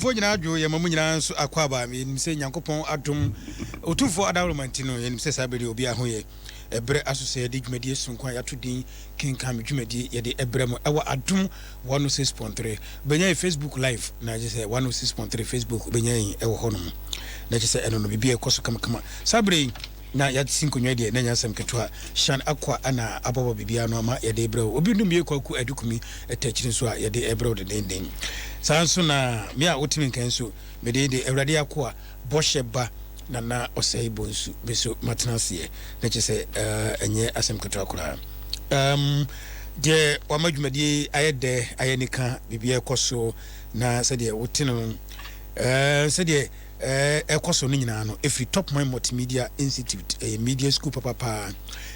Foɔ nyinaa adwo yɛma mo nyinaa nso akwaaba. Yɛnim sɛ Nyankopɔn adom Otumfoɔ adaworoma nti no, yɛnim sɛ saa berɛ deɛ obiara ho yɛ. Ɛberɛ aso sɛ yɛde dwumadie sononko a yɛato din Kenkan Me Dwumadie yɛde ɛbrɛ mo ɛwɔ Adom 106.3. Wobɛnya yɛ Facebook live na kyerɛ sɛ 106.3 Facebook wobɛnya yɛn ɛwɔ hɔ nom. Na kyerɛ sɛ ɛno no biribiara ɛkɔ so kamakama. Saa berɛ yi na yɛasi nkonnwa deɛ na ɛnyɛ asɛm ketewa. Shan Akwa na aboaboa biribiara ano ama yɛde rebrɛ wo. Obi nnum yie Kwaku Adukumi ɛtɔ akyiri nso a yɛde rebrɛ wo dendeenden. Saa nso na me a wotumi nka nso mede de Awurade akoa bɔhyɛ ba Nana Ɔsɛe Bonsu me nso matena aseɛ na kyerɛ sɛ ɛnyɛ asɛm ketewa koraa. Um, deɛ wama dwumadie ayɛ dɛ ayɛ nika biribiara ɛkɔ so na sɛdeɛ wote no no sɛdeɛ ɛrekɔ so no nyinaa no, ɛfiri Topman Multimedia Institute, ɛyɛ media school papapaa,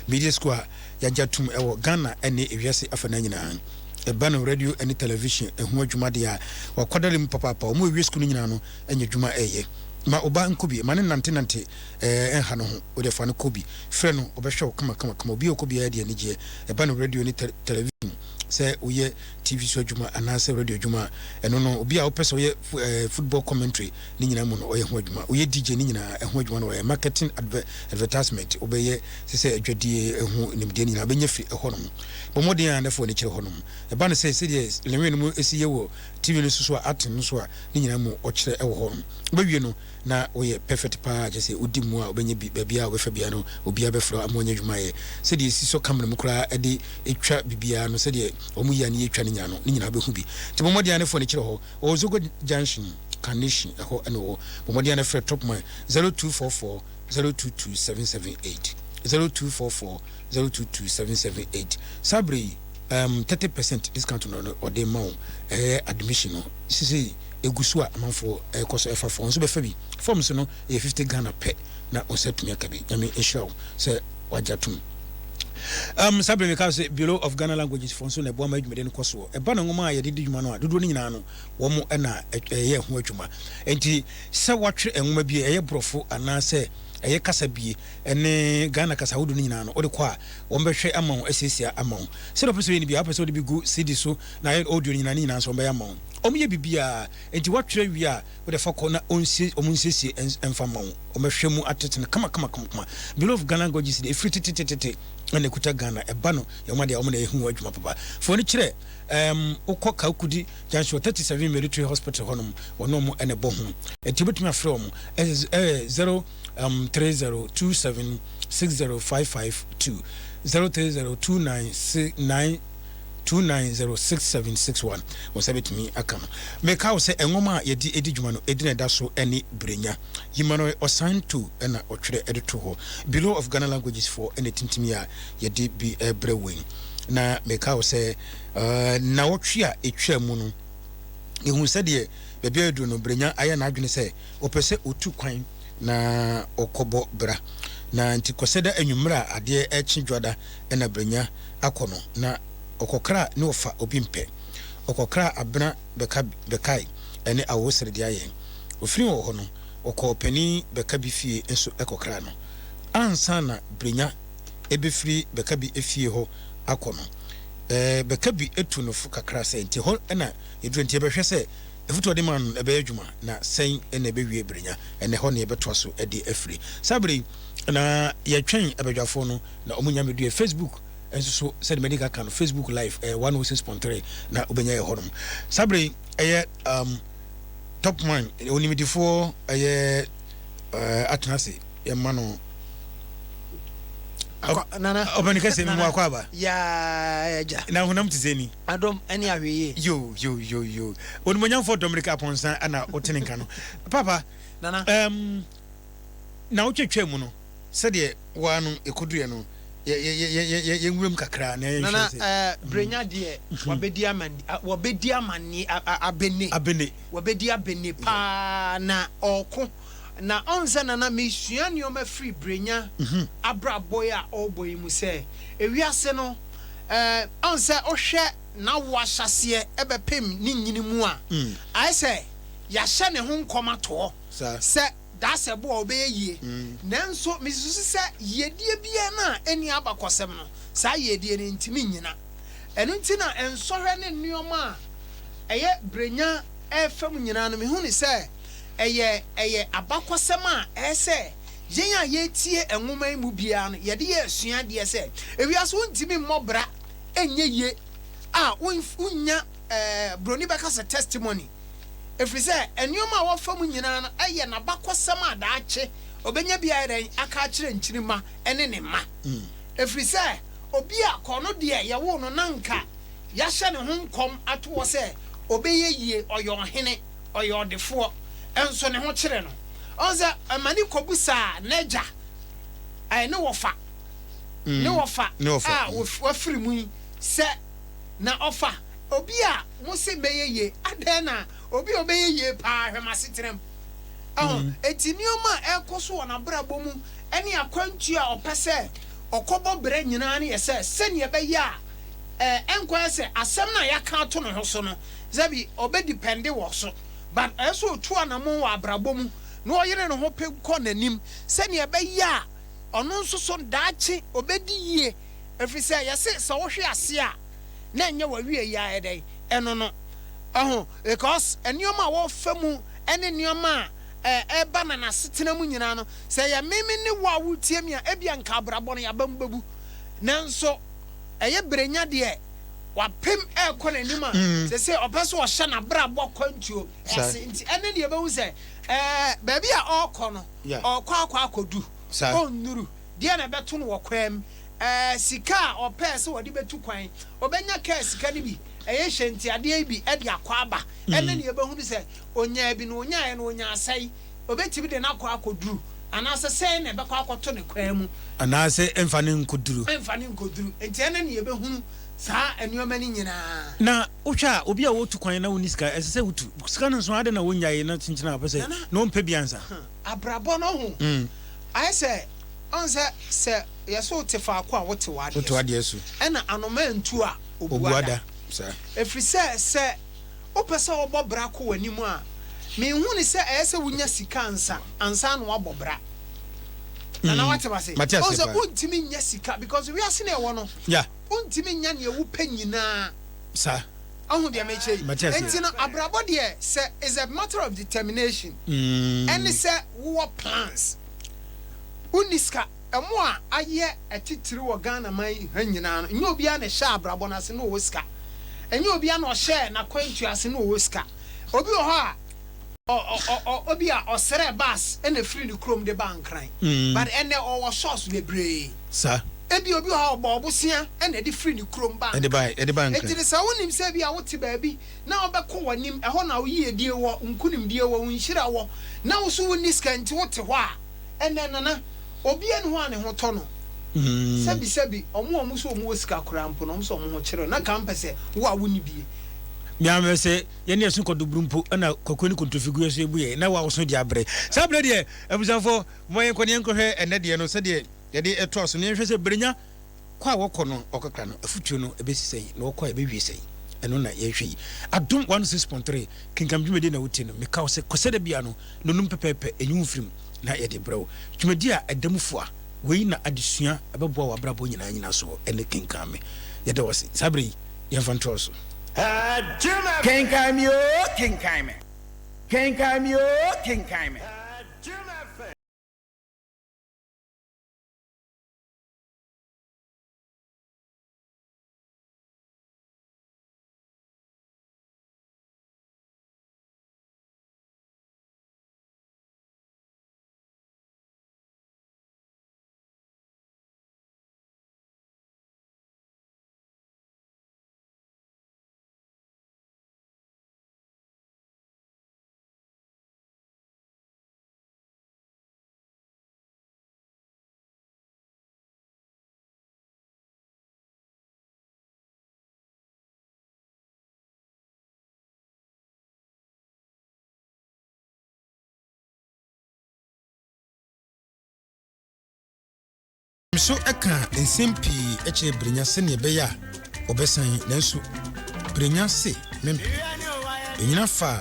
media school a yɛagye atom wɔ Ghana ne ewiase afanan nyinaa. Ɛba no radio ne television ho adwuma deɛ a, wɔakwadare mu papaapa. Wɔn a wɔawie sukuu no nyinaa no anya adwuma reyɛ. Ma wo ba nkɔ bi, ma no nnantenante nha no ho, wo deɛ fa no kɔ bi. Frɛ no, ɔbɛhwɛ wo kamakamakama. Obi a ɔkɔ biara de anigyeɛ. Ɛba no radio ne television, sɛ woyɛ TV so adwuma anaasɛ radio adwuma a, ɛno no, obi a wopɛ sɛ ɔyɛ football commentary ne nyinaa mu no, ɔyɛ ho adwuma. Woyɛ DJ ne nyinaa, ɛho adwuma no ɔyɛ. Marketing advertisement, wobɛyɛ sɛ sɛ adwadie ho nimdeɛ ne nyinaa, wobɛnya firi ɛhɔ nom. Bɔ mmɔden a na fa w'ani kyerɛ hɔ nom. Ɛba no sɛ sɛdeɛ Lewin no mu si yɛ wɔ TV no so so a, acting no so a, ne nyinaa mu ɔkyerɛ wɔ hɔ nom. Wobɛwie no, na woyɛ perfect paa kyerɛ sɛ wodi mu a wobɛnya bi baabiara a wobɛfa biara no obiara bɛfrɛ wo ama wanya adwuma ayɛ sɛdeɛ ɛsi sɔ camera mu koraa de twa biribiara no sɛdeɛ wɔn yi a ne yɛtwa no nyinaa no ne nyinaa wobɛhu bi nti bɔ mmɔden a ne fo ne kyerɛ hɔ ɔwɔ Zogo Junction Carnation ɛhɔ ɛna ɔwɔ bɔ mmɔden a ne frɛ top man 0244 022 778 0244 022 778 saa berɛ yi um, 30% discount no ɔde ma wo ɛyɛ admission no sisi Egu so a amanfoɔ ɛkɔ so ɛfa fɔm nso bɛfa bi. Forms no ɛyɛ 50 Ghana pɛ na wo nsa atumi aka bi. Nyame nhyira wo sɛ wagye atom. Um, saa berɛ meka sɛ Bureau of Ghana Languages foɔ nso na ɛboa ma adwumadeɛ no kɔ soɔ. Ɛba no nwoma a yɛde di dwuma no a, dodoɔ no nyinaa no wɔn na ɛyɛ ho adwuma. Enti sɛ woatwerɛ nwoma bi a ɛyɛ borɔfo anaasɛ ɛyɛ kasa bie ne Ghana kasa ahodoɔ no nyinaa no, wode kɔ a wɔbɛhwɛ ama wo asiesie ama wo. Sɛdeɛ wopɛ sɛ woyɛ no biara, wopɛ sɛ wode bi gu CD so na ayɛ audio no nyinaa, ne nyinaa nso wɔbɛyɛ ama wo. Wɔn yɛ biribiara nti woatwerɛ wie a wode fa kɔ na ɔnsie wɔn nsiesie mfa mma wo. Wɔbɛhwɛ mu atete no kama kama kama kama. Bureau of Ghana Languages deɛ ɛfiri tetetete na ɛkuta Ghana. Ɛba no yɛn wɔn adeɛ a wɔn na ɛhu wɔn adwuma papa. Fa w'ani kyerɛ ɛɛm wokɔ Kawukudi Junction 37 Military Hospital hɔnom wɔne wɔn na ɛbɔ ho. Nti wobɛtumi afrɛ wɔn ɛyɛ 0 um 30 27 60 552 030 29 9 2906761 Wo nsa bɛtumi aka no. Meka wo sɛ nwoma a yɛde di dwuma no edin a ɛda so ne Brenya. Emmanuel Osanto na ɔtwerɛ de too hɔ. Bureau of Ghana Languages foɔ na ɛtintim yi a yɛde bi rebrɛ wo yi. Na meka wo sɛ nnawɔtwe a ɛtwaa mu no, yɛhuu sɛdeɛ baabi a yɛduru no, Brenya ayɛ n'adwene sɛ ɔpɛ sɛ ɔtu kwan na ɔkɔbɔ bra. Na nti Kwasida anwummerɛ a adeɛ rekye Dwoada na Brenya akɔ no, na ɔkɔkra ne ɔfa obi mpɛ. Ɔkɔkraa Abena bɛka bɛkae ne awo srɛdea yɛn. Ofiri wɔ hɔ no, ɔkɔɔ panin bɛka bi fie nso kɔkraa no. Ansa na Brenya bɛfiri bɛka bi fie hɔ akɔ no, bɛka bi tu no fo kakra sɛ nti hɔ na yɛduru nti yɛbɛhwɛ sɛ afutuo a ɔde maa no no ɛbɛyɛ adwuma na sɛn na ɛbɛwie Brenya. Ɛnnɛ hɔ na yɛbɛtoa so de afiri. Saa berɛ yi na yɛtwɛn abadwafoɔ no na wɔn nya mmɛduru yɛ Facebook nso so sɛdeɛ madi ka no Facebook live ɛyɛ 106.3 na wobɛnya yɛ hɔnom saa bere yi ɛyɛ um, top man onimdifoɔ ɛyɛ uh, atena ase yɛma no nana ɔpɛni kɛseɛ mi mu akɔ aba yaa na honam te sɛ ni adom ɛne ahwɛyie yo yo yo yo onimonyamfoɔ Dominic Aponsa ɛna wotene nka no papa nana um, na wotwatwa mu no Sɛdeɛ wo ara no ɛkɔduruiɛ no, yɛ, yɛ, yɛ, yɛ, yɛ, yɛnwura mu kakra na yɛnhwɛ Nana, sɛ. eh, Brenya deɛ, wabɛdi aman, wabɛdi amanneɛ, a, a, abene. Abene. Wabɛdi abene paa, na ɔɔko. Na ɔhu sɛ, Nana, mesua nneɛma firi Brenya abrabɔ yi a ɔrebɔ yi mu sɛ, ewiase no, eh, ɔhu sɛ wohwɛ n'awo ahyɛaseɛ bɛpem ne nyini mu a, ayɛ sɛ yɛahyɛ ne ho nkɔm ato hɔ Saa. sɛ Dasɛ bo a ɔbɛyɛ yie. Nanso mesusu sɛ yiedie biara no a ɛnni abakɔsɛm no, saa yiedie no ntumi nnyina. Ɛno nti na nsɔhwɛ ne nnoɔma a ɛyɛ berɛnya ɛrefa mu nyinaa no, mehu no sɛ ɛyɛ ɛyɛ abakɔsɛm a ɛyɛ sɛ yɛn a yɛretie nwoma yi mu biara no, yɛde yɛ asuadeɛ sɛ, ewiase wontumi mmɔ bra nyɛ yie a wonnya ɛɛ broni bɛka sɛ testimony. Ɛfiri sɛ nneɛma a wɔfa mu nyinaa no yɛ n'abakɔsɛm a daakye ɔbɛnya bi ayɛ dɛn aka akyerɛ nkyirimma ne ne mma. Ɛfiri sɛ obi a kɔ no deɛ yɛwoo no na nka yɛahyɛ ne ho nkɔm ato hɔ sɛ ɔbɛyɛ yie, ɔyɛ ɔhene, ɔyɛ ɔdefoɔ, nso ne ho kyere no. Ɔhu sɛ ɛma ne kɔbisaa n'agya, ɛɛ ne wɔfa, ne wɔfa a wafiri mu yi sɛ, Na ɔfa obi a mose mɛyɛ yie, adɛn na obi a ɔbɛyɛ yie paa hwɛ m'asetena mu. Ɛho, enti nneɛma a ɛrekɔ so wɔ n'abrabɔ mu ne akwantuo a ɔpɛ sɛ ɔkɔbɔ bra nyinaa no yɛ sɛ sɛnea ɛbɛyɛ a ɛnkɔyɛ sɛ asɛm no a yɛaka ato ne ho so no sɛbi ɔbɛdipɛnde wɔ so but ɛyɛ sɛ ɔtu anammɔn wɔ abrabɔ mu na ɔyere ne ho pe kɔ n'anim sɛnea ɛbɛyɛ a ɔno nso so daakye ɔbɛdi yie ɛfiri sɛ yɛse sɛ wohwe ase a na ɛnyɛ w'awieɛ ayɛ dɛn ɛno no ɛho because nneɛma a wɔfa mu ne nneɛma a ɛba na n'asetena mu nyinaa no sɛ ɛyɛ me me ne wo a woretie me a ebia nka abrabɔ no yɛaba mu bɛbu nanso ɛyɛ berenya deɛ wapem ɛrekɔ n'anim a sɛ sɛ ɔpɛ sɛ ɔhyɛ n'abrabɔ kwantuo ase nti ɛne deɛ ɛbɛhu sɛ ɛɛ baabi a ɔrekɔ no ɔrekɔ akɔ akɔdu ɔnnuru deɛ na ɛbɛto no wɔ kwan mu Ɛɛ, sika a ɔpɛɛ sɛ ɔde bɛtu kwan, ɔbɛnya kaa sika no bi, ɛyɛ hyɛntiadeɛ yi bi de akɔ aba. Ɛnnɛ na yɛbɛhunu sɛ ɔnyaa bi na ɔnyaaɛ no ɔnyaa sɛe. Ɔbɛtumi de no akɔ akɔduru anaasɛ sɛn na ɛbɛkɔ akɔto ne kwan mu. Anaasɛ ɛmfa no nkɔduru. Ɛmfa no nkɔduru. Enti ɛnnɛ na yɛbɛhunu saa nneɛma no nyinaa. Na wohwɛ a, obi a ɔretu kwan na ɔnni sika, ɛsɛ sɛ wotu? Sika no nso, adɛn na ɔnnyae na kyenkyen a ɔpɛ sɛ, na ɔmpɛ bi ansa? Abrabɔ no ho ayɛ sɛ Ɔn sɛ, sɛ yɛse wote faako a wote w'adeɛ so, ɛna anoma antu a, obua da. Ɛfiri sɛ, sɛ wopɛ sɛ wobɔ bra kɔ w'anim a, menhu no sɛ ɛyɛ sɛ wonya sika ansa, ansa na woabɔ bra. Nana wate m'ase? Ɔn sɛ wontumi nnya sika because wiase no a ɛwɔ no, wontumi nnya nea wopɛ nyinaa. Ɔhu deɛ mekyerɛ yi? Enti no, abrabɔ deɛ, sɛ is a matter of determination, ɛne sɛ wowɔ plans. Wonni sika. Ɛmo a ayɛ atitire wɔ Ghana man yi ha nyinaa no, nyɛ obiara na ɛhyɛɛ abrabɔ no ase na ɔwɔ sika. Ɛnyɛ obiara na ɔhyɛɛ n'akwantuo ase na ɔwɔ sika. Obi wɔ hɔ a, ɔ ɔ ɔ obi a ɔsrɛɛ bus na ɛfiri ne kurom de baa Nkran. But ɛnnɛ ɔwɔ source bebree. Saa. Ebia obi wɔ hɔ a ɔbɔɔ bosea na ɛde firi ne kurom baa Ɛde bae, ɛde baa Nkran. Enti no sɛ wonim sɛ ebia wote baabi na wobɛkɔ w'anim, ɛhɔ na wo yiedie wɔ, wo nkunimdie wɔ, wo nhyira wɔ, na wo nso wonni sika nti wote hɔ a, ɛnnɛ Nana, obiara nni hɔ a ne ho tɔ no. Sɛbi sɛbi, wɔn a wɔn nso wɔwɔ sika koraa mpo no, wɔn nso wɔn ho kyere wɔn. Na nka mpɛ sɛ wo a wonni bie. Me ara mepɛ sɛ yɛne ɛso kɔdoburu mpo na kwakuo ne kontrofi gu yɛn so ebu yɛn na woawoso de abrɛ. Saa berɛ deɛ, abusuafoɔ, momma yɛnkɔ na yɛnkɔhwɛ ɛnnɛ deɛ no sɛdeɛ yɛde toa so no, yɛnhwɛ sɛ Brenya Kɔ a wɔkɔ no ɔkakra no, afutuo no ɛbɛsi sɛn, na wɔkɔ a ɛbɛwie sɛn? Ɛno na yɛhwɛ yi. Adom 106.3, Kenkan dwumadie na wotie no. Meka wo sɛ, Kwasida biara no, nnɔnum pɛpɛɛpɛ, ɛnyi wo mfiri mu na yɛde brɛ wo. Dwumadie a ɛda mu fua, wei na adesua ɛbɛboa w'abrabɔ nyinaa nyinasoɔ ɛne Kenkan Me. Yɛda wo ase. Saa berɛ yi, yɛmfa ntoa so. Kenkan me oo, kenkan me. Kenkan me oo, kenkan me. Nso kaa nsɛm pii kyerɛɛ Brenya sɛnea ɛbɛyɛ a ɔbɛsan, nanso Brenya se, Mempene. Enyina faa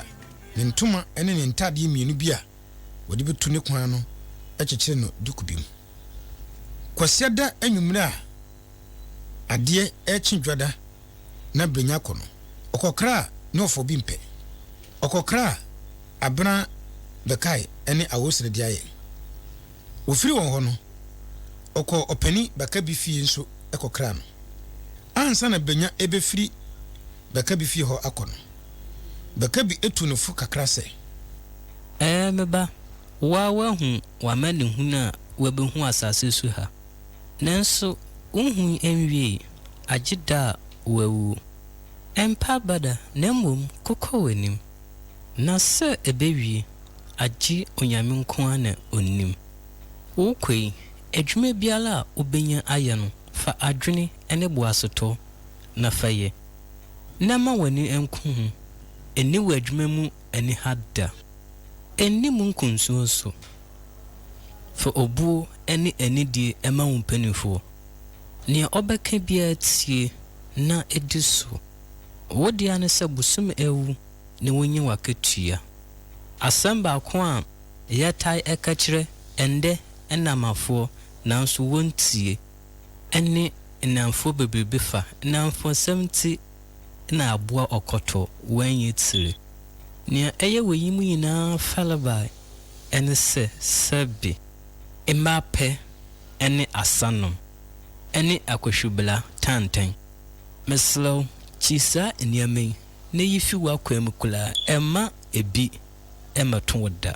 ne ntoma ne ne ntadeɛ mmienu bi a wɔde bɛtu ne kwan no kyekyere no duku bi mu. Kwasiada anwummere a adeɛ rekye Dwada na Brenya kɔ no, ɔkɔkraa ne ɔfɔ bi mpɛ. Ɔkɔkraa Abena Bɛkae ne Awosene de ayɛ. Ɔfiri wɔn hɔ no, ɔkɔɔ Ɔpani Bakabi fie nso kɔkraa no. Ansa na Benya rebɛfiri Bakabi fie hɔ akɔ no, Bakabi tuu no fo kakra sɛ. Ɛɛ, me ba, wo ara woahu w'amanehunu a woabehu asase so ha. Nanso wonhui nwiei, agye da a woawu. Ɛmpa aba da, na mmom kokɔ w'anim. Na sɛ ɛbɛwie, agye Onyame nko ara na ɔnim. Worekɔ yi, adwuma biara a wobɛnya ayɛ no, fa adwene ne boasetɔ na fa yɛ, na mma w'ani nku ho. Nni w'adwuma mu aniha da. Nni mu nkunsuo nso. Fa obuo ne anidie ma wo mpanimfoɔ. Nea ɔbɛka biara tie na di so. Wo dea ne sɛ bosome awu na wonya w'akatua. Asɛm baako a yɛtae ka kyerɛ ɛndɛ nnamafoɔ nanso wɔntie ne nnamfoɔ bebrebe fa nnamfosɛm nti na aboa ɔkɔtɔ wanyɛ tire. Nea ɛyɛ wɔ yi mu nyinaa farebae ne sɛ sɛbe mmaa pɛ ne asanom ne akɔhwibra tantan. Mesrɛ wo, kyi saa nneɛma yi na yi fi w'akwan mu koraa, mma ebi mmɛto wo da.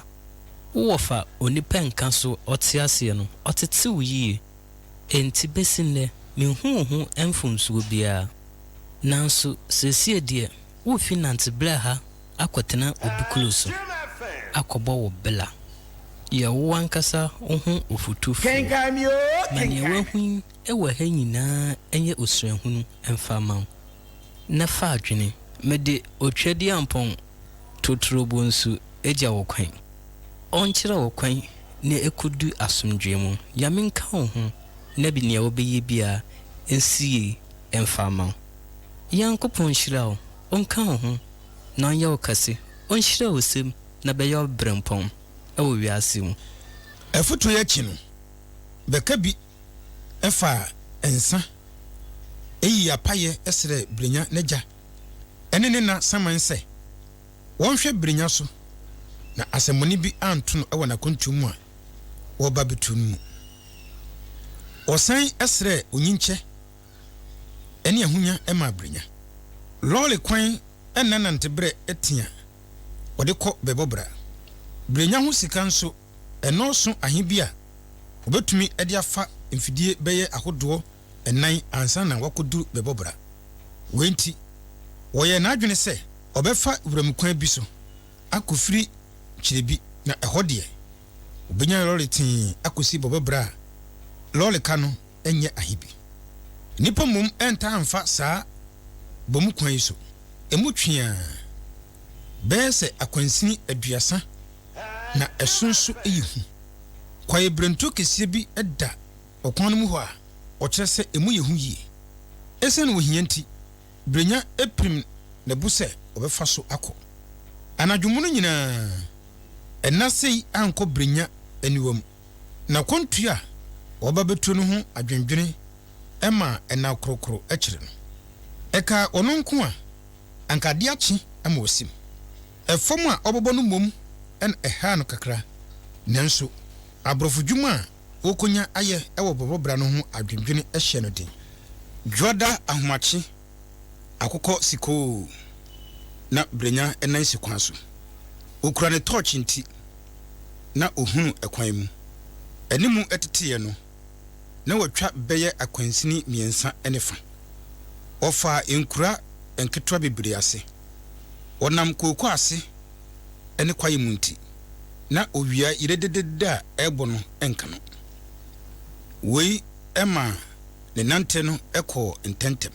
Wo wɔfa onipa nka so ɔte aseɛ no, ɔtete wo yie. Enti bɛsi nnɛ, menhuu wo ho mfomsoɔ biara. Nanso seesei deɛ, worefi Nantebra ha akɔtena obi kuro so akɔbɔ wo bra. Yɛ wo ankasa wo ho ofotufoɔ. Kenkan me oo, Ma nea kenkan me. woahu yi wɔ ha nyinaa nyɛ osuahunu mfa mma wo, na fa adwene. Mede Otweaduampɔn totorobonsu gya wo kwan. Ɔnkyerɛ wo kwan na ekodu asomdwoe mu. Nyame nka wo ho na nea wobɛyɛ biara nsi yie mfa mma wo. Nyankopɔn nhyira wo, ɔnka wo ho na ɔnyɛ wo kɛse, ɔnhyira wo sɛm na bɛyɛ wo berempɔn wɔ wiase mu. Afotuo yi akyi no, bɛka bi faa nsa yii apayɛ srɛɛ Brenya n'agya ne ne na Saman sɛ wɔnhwɛ Brenya so na asɛmmɔne bi anto no wɔ n'akwantuo mu a wɔreba abɛtuo no mu. Wɔsan srɛɛ onyinkyɛ ne ahonya maa Brenya. Lɔɔre kwan nna nanteberɛ tea wɔde kɔ bɛbɔ bra. Brenya ho sika nso ɛnnɔɔso ahe bi a wɔbɛtumi de afa mfidie bɛyɛ ahodoɔ nnan ansa na wakɔduru bɛbɔ bra. Wei nti, wɔyɛɛ n'adwene sɛ ɔbɛfa wuram kwan bi so akɔfiri Kyiribi na ɛhɔ deɛ, ɔbɛnya lɔre tee akɔsi bɔbɔ bra a lɔre ka no nyɛ ahe bi. Nnipa mmom ntaa mfa saa bɔmu kwan yi so. Emu tweaa bɛyɛ sɛ akwansini aduasa na ɛso nso yɛ hu. Kwaebirentuo kɛseɛ bi da ɔkwan no mu hɔ a ɔkyerɛ sɛ emu yɛ hu yie. Esiane ohia nti, Brenya pirim ne bo sɛ ɔbɛfa so akɔ. Anadwo mu no nyinaa, ɛnna sei ankɔ Brenya aniwa mu. N'akwantu a ɔreba abɛtuo no ho adwendwene maa ɛnna korokoro kyere no. Ɛkaa ɔno nko a, anka ade akye ama wasim. Ɛfam a ɔbɛbɔ no mmom na ɛhaa no kakra, nanso aborɔfo dwuma a wɔrekonya ayɛ wɔ bɔbɔbra no ho adwendwene hyɛɛ no den. Dwoada ahomakye akokɔ sikoo na Brenya nan si kwan so. Okura ne tɔɔkye nti na ohunu kwan mu. Anim teteeɛ no, na watwa bɛyɛ akwansini mmiɛnsa ne fa. Ɔfaa nkura nketewa bebree ase. Ɔnam kooko ase ne kwaeɛ mu nti, na owia yerededede a ɛrebɔ no nka no. Wei maa ne nante no kɔɔ ntɛmntɛm.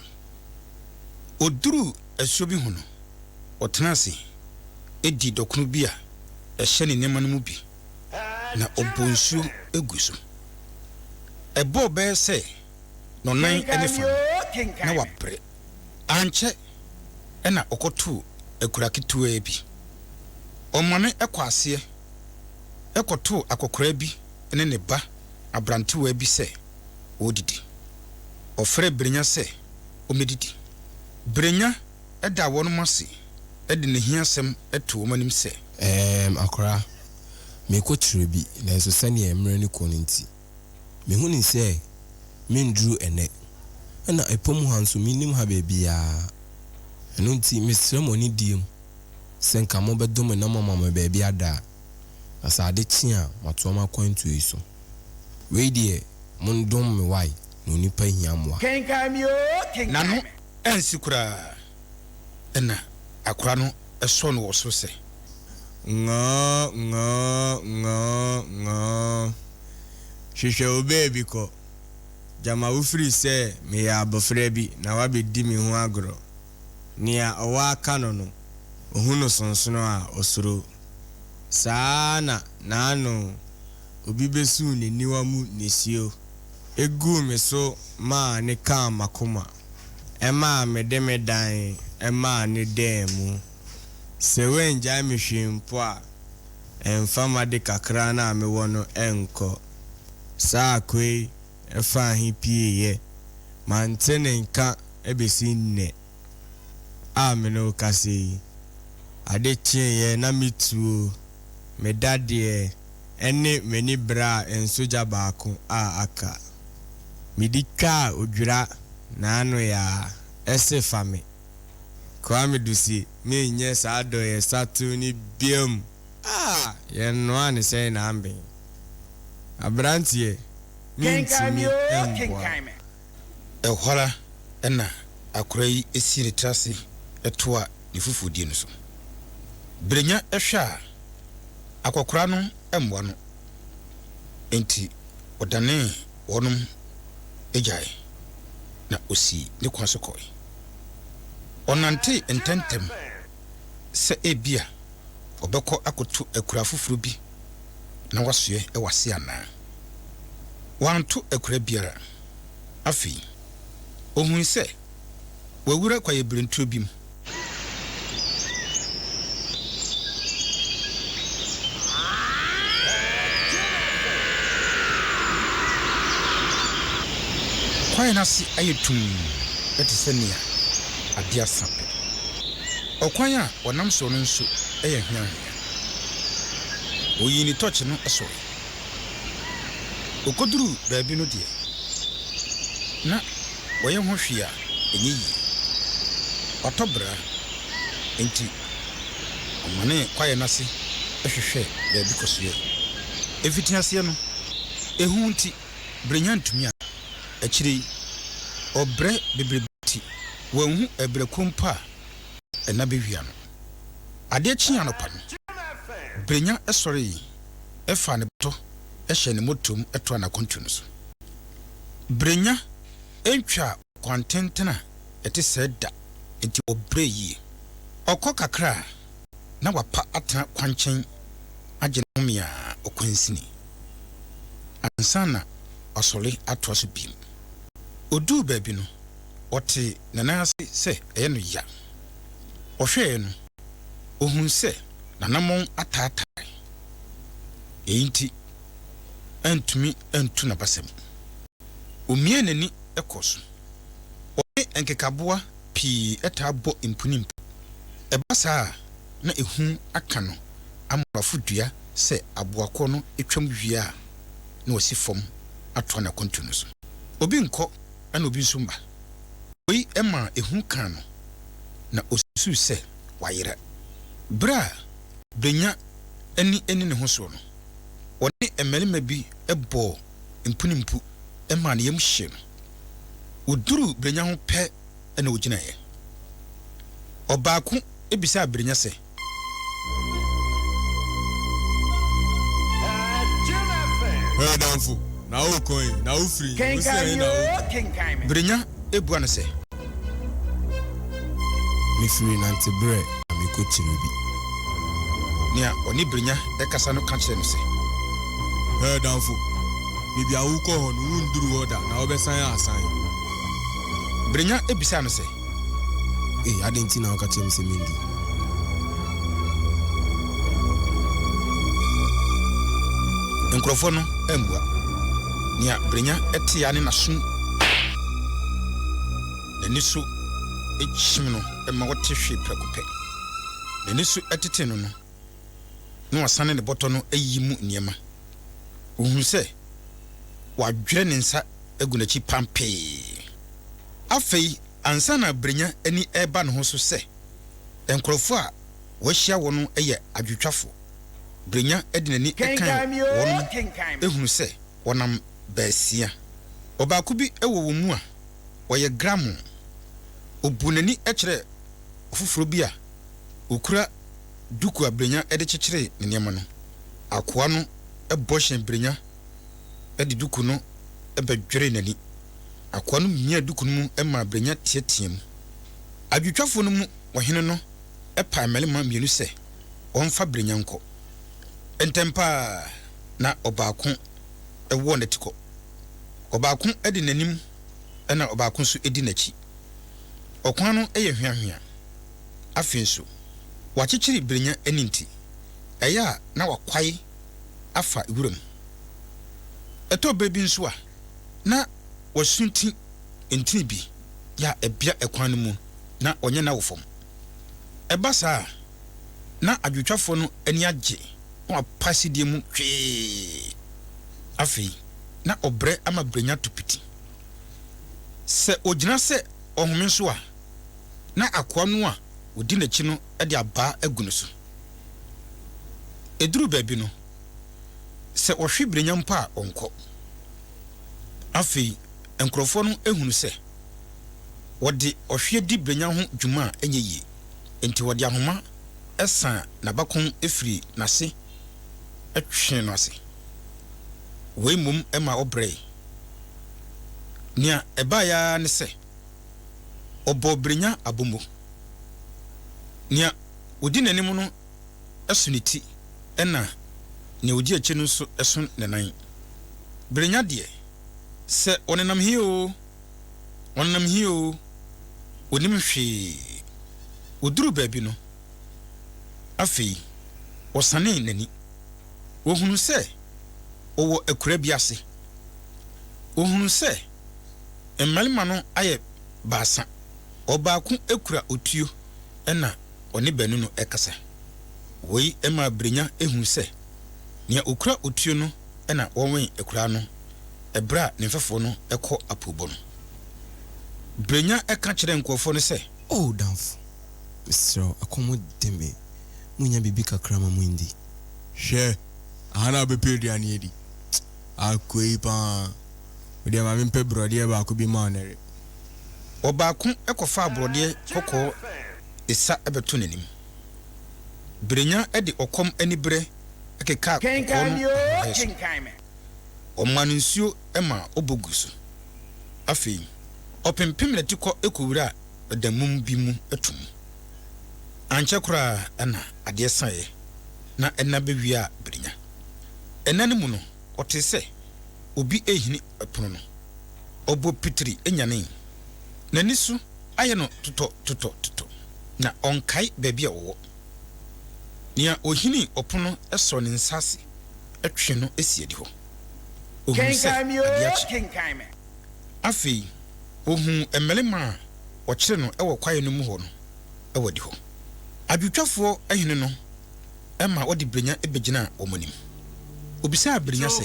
Ɔduruu asuo bi ho no, ɔtenaa ase dii dɔkono bi a ɛhyɛ ne nneɛma no mu bi, na ɔbɔɔ nsuo gui so. Ɛbɔɔ bɛyɛ sɛ nnɔnnan ne fa no, na wabrɛ. Ankyɛ na ɔkɔtoo akuraa ketewaa bi. Ɔmame kɔɔ aseɛ kɔtoo akɔkoraa bi ne ne ba aberantewaa bi sɛ wɔredidi. Ɔfrɛɛ Brenya sɛ ɔmmɛdidi. Brenya daa wɔnom ase de n'ahiasɛm too wɔn anim sɛ. Ɛɛm, akora, merekɔ kyerɛ bi, nanso sɛdeɛ mmerɛ no kɔ no nti, mehunu sɛ merenduru ɛnnɛ. Ɛna ɛpɔ mu ha nso, mennim ha baabiara. Ɛno nti, mesrɛ mo anidie mu sɛ nka mobɛdom me na moama me baabi ada a, na sɛ ade kye a, matoa m'akwantuo yi so. Wei deɛ, mondom me wae, na onipa hia mmoa. Kenkan me oo, kenkan N'ano me. ansi koraa na akora no sɔɔ no wɔ soro sɛ. Ngɔɔ ngɔɔ ngɔɔ ngɔɔ Hwehwɛ wo baabi kɔ Gyama wofiri sɛ meyɛ abɔfra bi na woabɛdi me ho agorɔ Nea ɔwɔ aka no no, ohu no sonsono a, osuro. Saa ara na n'ano obi besuu n'aniwa mu nisuo guu me so maa no kaa m'akoma, ɛmaa mede me dan maa no daa mu. Sɛ woangyae me hwee mpo a, ɛmfa m'ade kakra no a mewɔ no nkɔ. Saa akoa yi faa he pieeɛ, mante ne nka besi nnɛ a me ne wo kasa yi. Ade kyeeɛ na me tuo, me dadeɛ ne m'ani braa nsogya baako a aka. Mede twaa odwira n'ano yaa, ɛse fa me. Kwame Dusie, menyɛ saa dɔyɛ satew no biom. Ah! Yɛnnoaa no sɛn na amben. Abranteɛ, Kenkan mentumi me oo, mboa. kenkan me. Ɛhɔ ara na akora yi sii ne tiri ase toaa ne fufuodie no so. Berenya hwɛ a, akɔkora no mmoa no, enti ɔdanee wɔnom gyae, na ɔsii ne kwan so kɔe. Ɔnantee ntɛmntɛm sɛ ebia ɔbɛkɔ akɔto akuraa foforɔ bi na wasoɛ wɔ ase anaa. Wanto akuraa biara. Afei, ohui sɛ wawura kwaeɛbirentuo bi mu. Kwaeɛ no ase ayɛ tumm te sɛ nea adeɛ asa pɛ. Ɔkwan a wɔnam soɔ no nso yɛ hweanhwea. Ɔyii ne tɔkye no sɔe. Ɔkɔduruu baabi no deɛ, na wɔyɛ ho hwee a ɛnyɛ yie. Watɔ bra, enti ɔmanee kwaeɛ no ase hwehwɛɛ baabi kɔsoɛe. Mfitiaseɛ no, ehu nti, Brenya antumi a. Akyire yi, ɔbrɛ bebrebe nti, wanhu ɛberɛ ko mpo a ɛna bɛwia no. Adeɛ kyee anɔpa no, Brenya sɔree faa ne bɔtɔ hyɛɛ ne motom toaa n'akwantuo no so. Brenya ntwaa ɔkwantenten a ɛte sɛɛ da, enti ɔbrɛɛ yie. Ɔkɔ kakra a, na wapa atena kwankyɛn agye ne home a ɔkwansini ansa na wasɔre atoa so bio. Ɔduu baabi no, ɔtee ne nan ase sɛ ɛyɛ no ya. Ɔhwɛeɛ no, ɔhuu sɛ n'anammɔn ataatae. Eyi nti, antumi antu n'abasa mu. Omiaa n'ani kɔɔ so. Ɔne nkekaboa pii taa bɔ mpunimpu. Ɛba saa a, na ehu aka no ama wafo dua sɛ aboakoɔ no twam wie a, na wasi fam atoa n'akwantu no so. Obi nkɔ na obi nso mma. Wei maa ehu kaa no, na osusuw sɛ wayera. Bere a Benya ani nni ne ho soɔ no, ɔne mmarima bi bɔɔ mpunimpu maa ne yam hyee no. Wɔduruu Brenya ho pɛ na wɔgyinaeɛ. Ɔbaako bisaa Brenya sɛ. Hwɛ adamfo, na worekɔ he? Na wofiri he? Wose Kenkan ɛhe me na oo, worekɔ? kenkan me. Brenya bua no sɛ. Mefiri Nanteberɛ na mekɔ Kyirebi. Nea ɔne Brenya rekasa no ka kyerɛɛ no sɛ. Hwɛ adamfo, baabi a worekɔ hɔ no, wunduru hɔ da, na wobɛsan asan. Brenya bisaa no sɛ. Ei, adɛn nti na woka kyerɛ me sɛ mendu? Nkurɔfoɔ no ammua. Nea Brenya tee ara ne n'asom N'ani so kyim no ma ɔte hwee prɛko pɛ. N'ani so tetee no no, na wasane ne bɔtɔ no ayiyi mu nneɛma. Ohuu sɛ wadwerɛ ne nsa agu n'akyi pampee. Afei ansa na Brenya ani reba ne ho so sɛ nkurɔfo a wahyia wɔn no yɛ adwotwafo, Brenya de n'ani kan Kenkan me oo, wɔn kenkan me. hunu sɛ wɔnam baasia. Ɔbaako bi wɔ wɔn mu a ɔyɛ gramo. Obuu n'ani kyerɛɛ ɔfoforo bi a okura duku a Brenya de kyekyeree ne nneɛma no. Akoa no bɔ hyɛn Brenya de duku no bɛdweree n'ani. Akoa no miaa duku no mu maa Brenya teɛteɛɛm. Adwotwafo no mu ɔhene no pae mmarima mmienu sɛ wɔmfa Brenya nkɔ. Ntɛm pa ara na ɔbaako wɔ n'atikɔ. Ɔbaako di n'anim na ɔbaako nso di n'akyi. Ɔkwan no yɛ hweahwea. Afei nso, wɔakyekyere Brenya ani nti, ɛyɛ a na wakwae afa wuram. Ɛtɔ bere bi nso a, na wasunti ntini bi a ɛbea ɛkwan no mu na ɔnyɛ na wɔ fam. Ɛba saa a, na adwotwafoɔ no ani agye na wɔapa sidie mu hwee. Afei, na ɔbrɛ ama Brenya to piti. Sɛ ɔgyina sɛ ɔhome nso a, na akoa no a ɔdi n'akyi no de abaa agu no so. Ɛduruu baabi no, sɛ ɔhwe Brenya mpo a, ɔnkɔ. Afei, nkurɔfoɔ no hunu sɛ wɔde ɔhweɛ di Brenya ho dwuma a ɛnyɛ yie, enti wɔde ahoma san n'abakɔn firii n'ase twee no ase. Wei mmom ma ɔbrɛe. Nea ɛbae ara ne sɛ, ɔbɔɔ Brenya abomu. Nea odi n'anim no so ne ti ɛnna nea odi akyi no nso so ne nan. Brenya deɛ, sɛ ɔnenam he oo, ɔnenam he oo, onnim hwee. Oduruu baabi no, afei ɔsanee n'ani. Ohunuu sɛ ɔwɔ akuraa bi ase. Ohunuu sɛ mmarima no ayɛ baasa. Ɔbaako kura otuo na ɔne baanu no rekasa. Wei maa Brenya huu sɛ nea okura otuo no na ɔwɛn akuraa no bere a ne mfɛfoɔ no kɔ apoobɔ no. Brenya ka kyerɛɛ nkurɔfoɔ no sɛ. O damfo, mesrɛ wo, ɛkɔm de me. Munnya biribi kakra ma mundi? Hwɛ, aha na wobɛpɛ aduane adi? Akoa yi paa, wo deɛ ma mempɛ borɔdeɛ baako bi mma wo nnɛ we. Ɔbaako kɔfaa borɔdeɛ kɔkɔɔ esa bɛtoo n'anim. Brenya de ɔkɔm aniberɛ kekaa kɔkɔɔ Kenkan no me oo, ahoɔhare so. kenkan me. Ɔmaa no nsuo maa ɔbɔ guu so. Afei, ɔpempem n'atikɔ kɔwuraa ɔdammum bi mu to mu. Ankyɛ koraa na adeɛ saeɛ na ɛna bɛwiaa Brenya. Ɛna no mu no, ɔtee sɛ obi rehini pono no. Ɔbɔ pitiri nyanee. N'ani so ayɛ no totɔ totɔ totɔ, na ɔnkae baabi a ɔwɔ. Nea ɔhinii ɔpono no sɔɔ ne nsa ase twee no sii adihɔ. Ɔhunuu sɛ Kenkan me adeɛ oo, akye. kenkan me. Afei ɔhuu mmarima a wɔkyeree no wɔ kwaeɛ no mu hɔ no wɔ adihɔ. Adwotwafoɔ hene no ma wɔde Brenya bɛgyinaa wɔn anim. Ɔbisaa Brenya sɛ.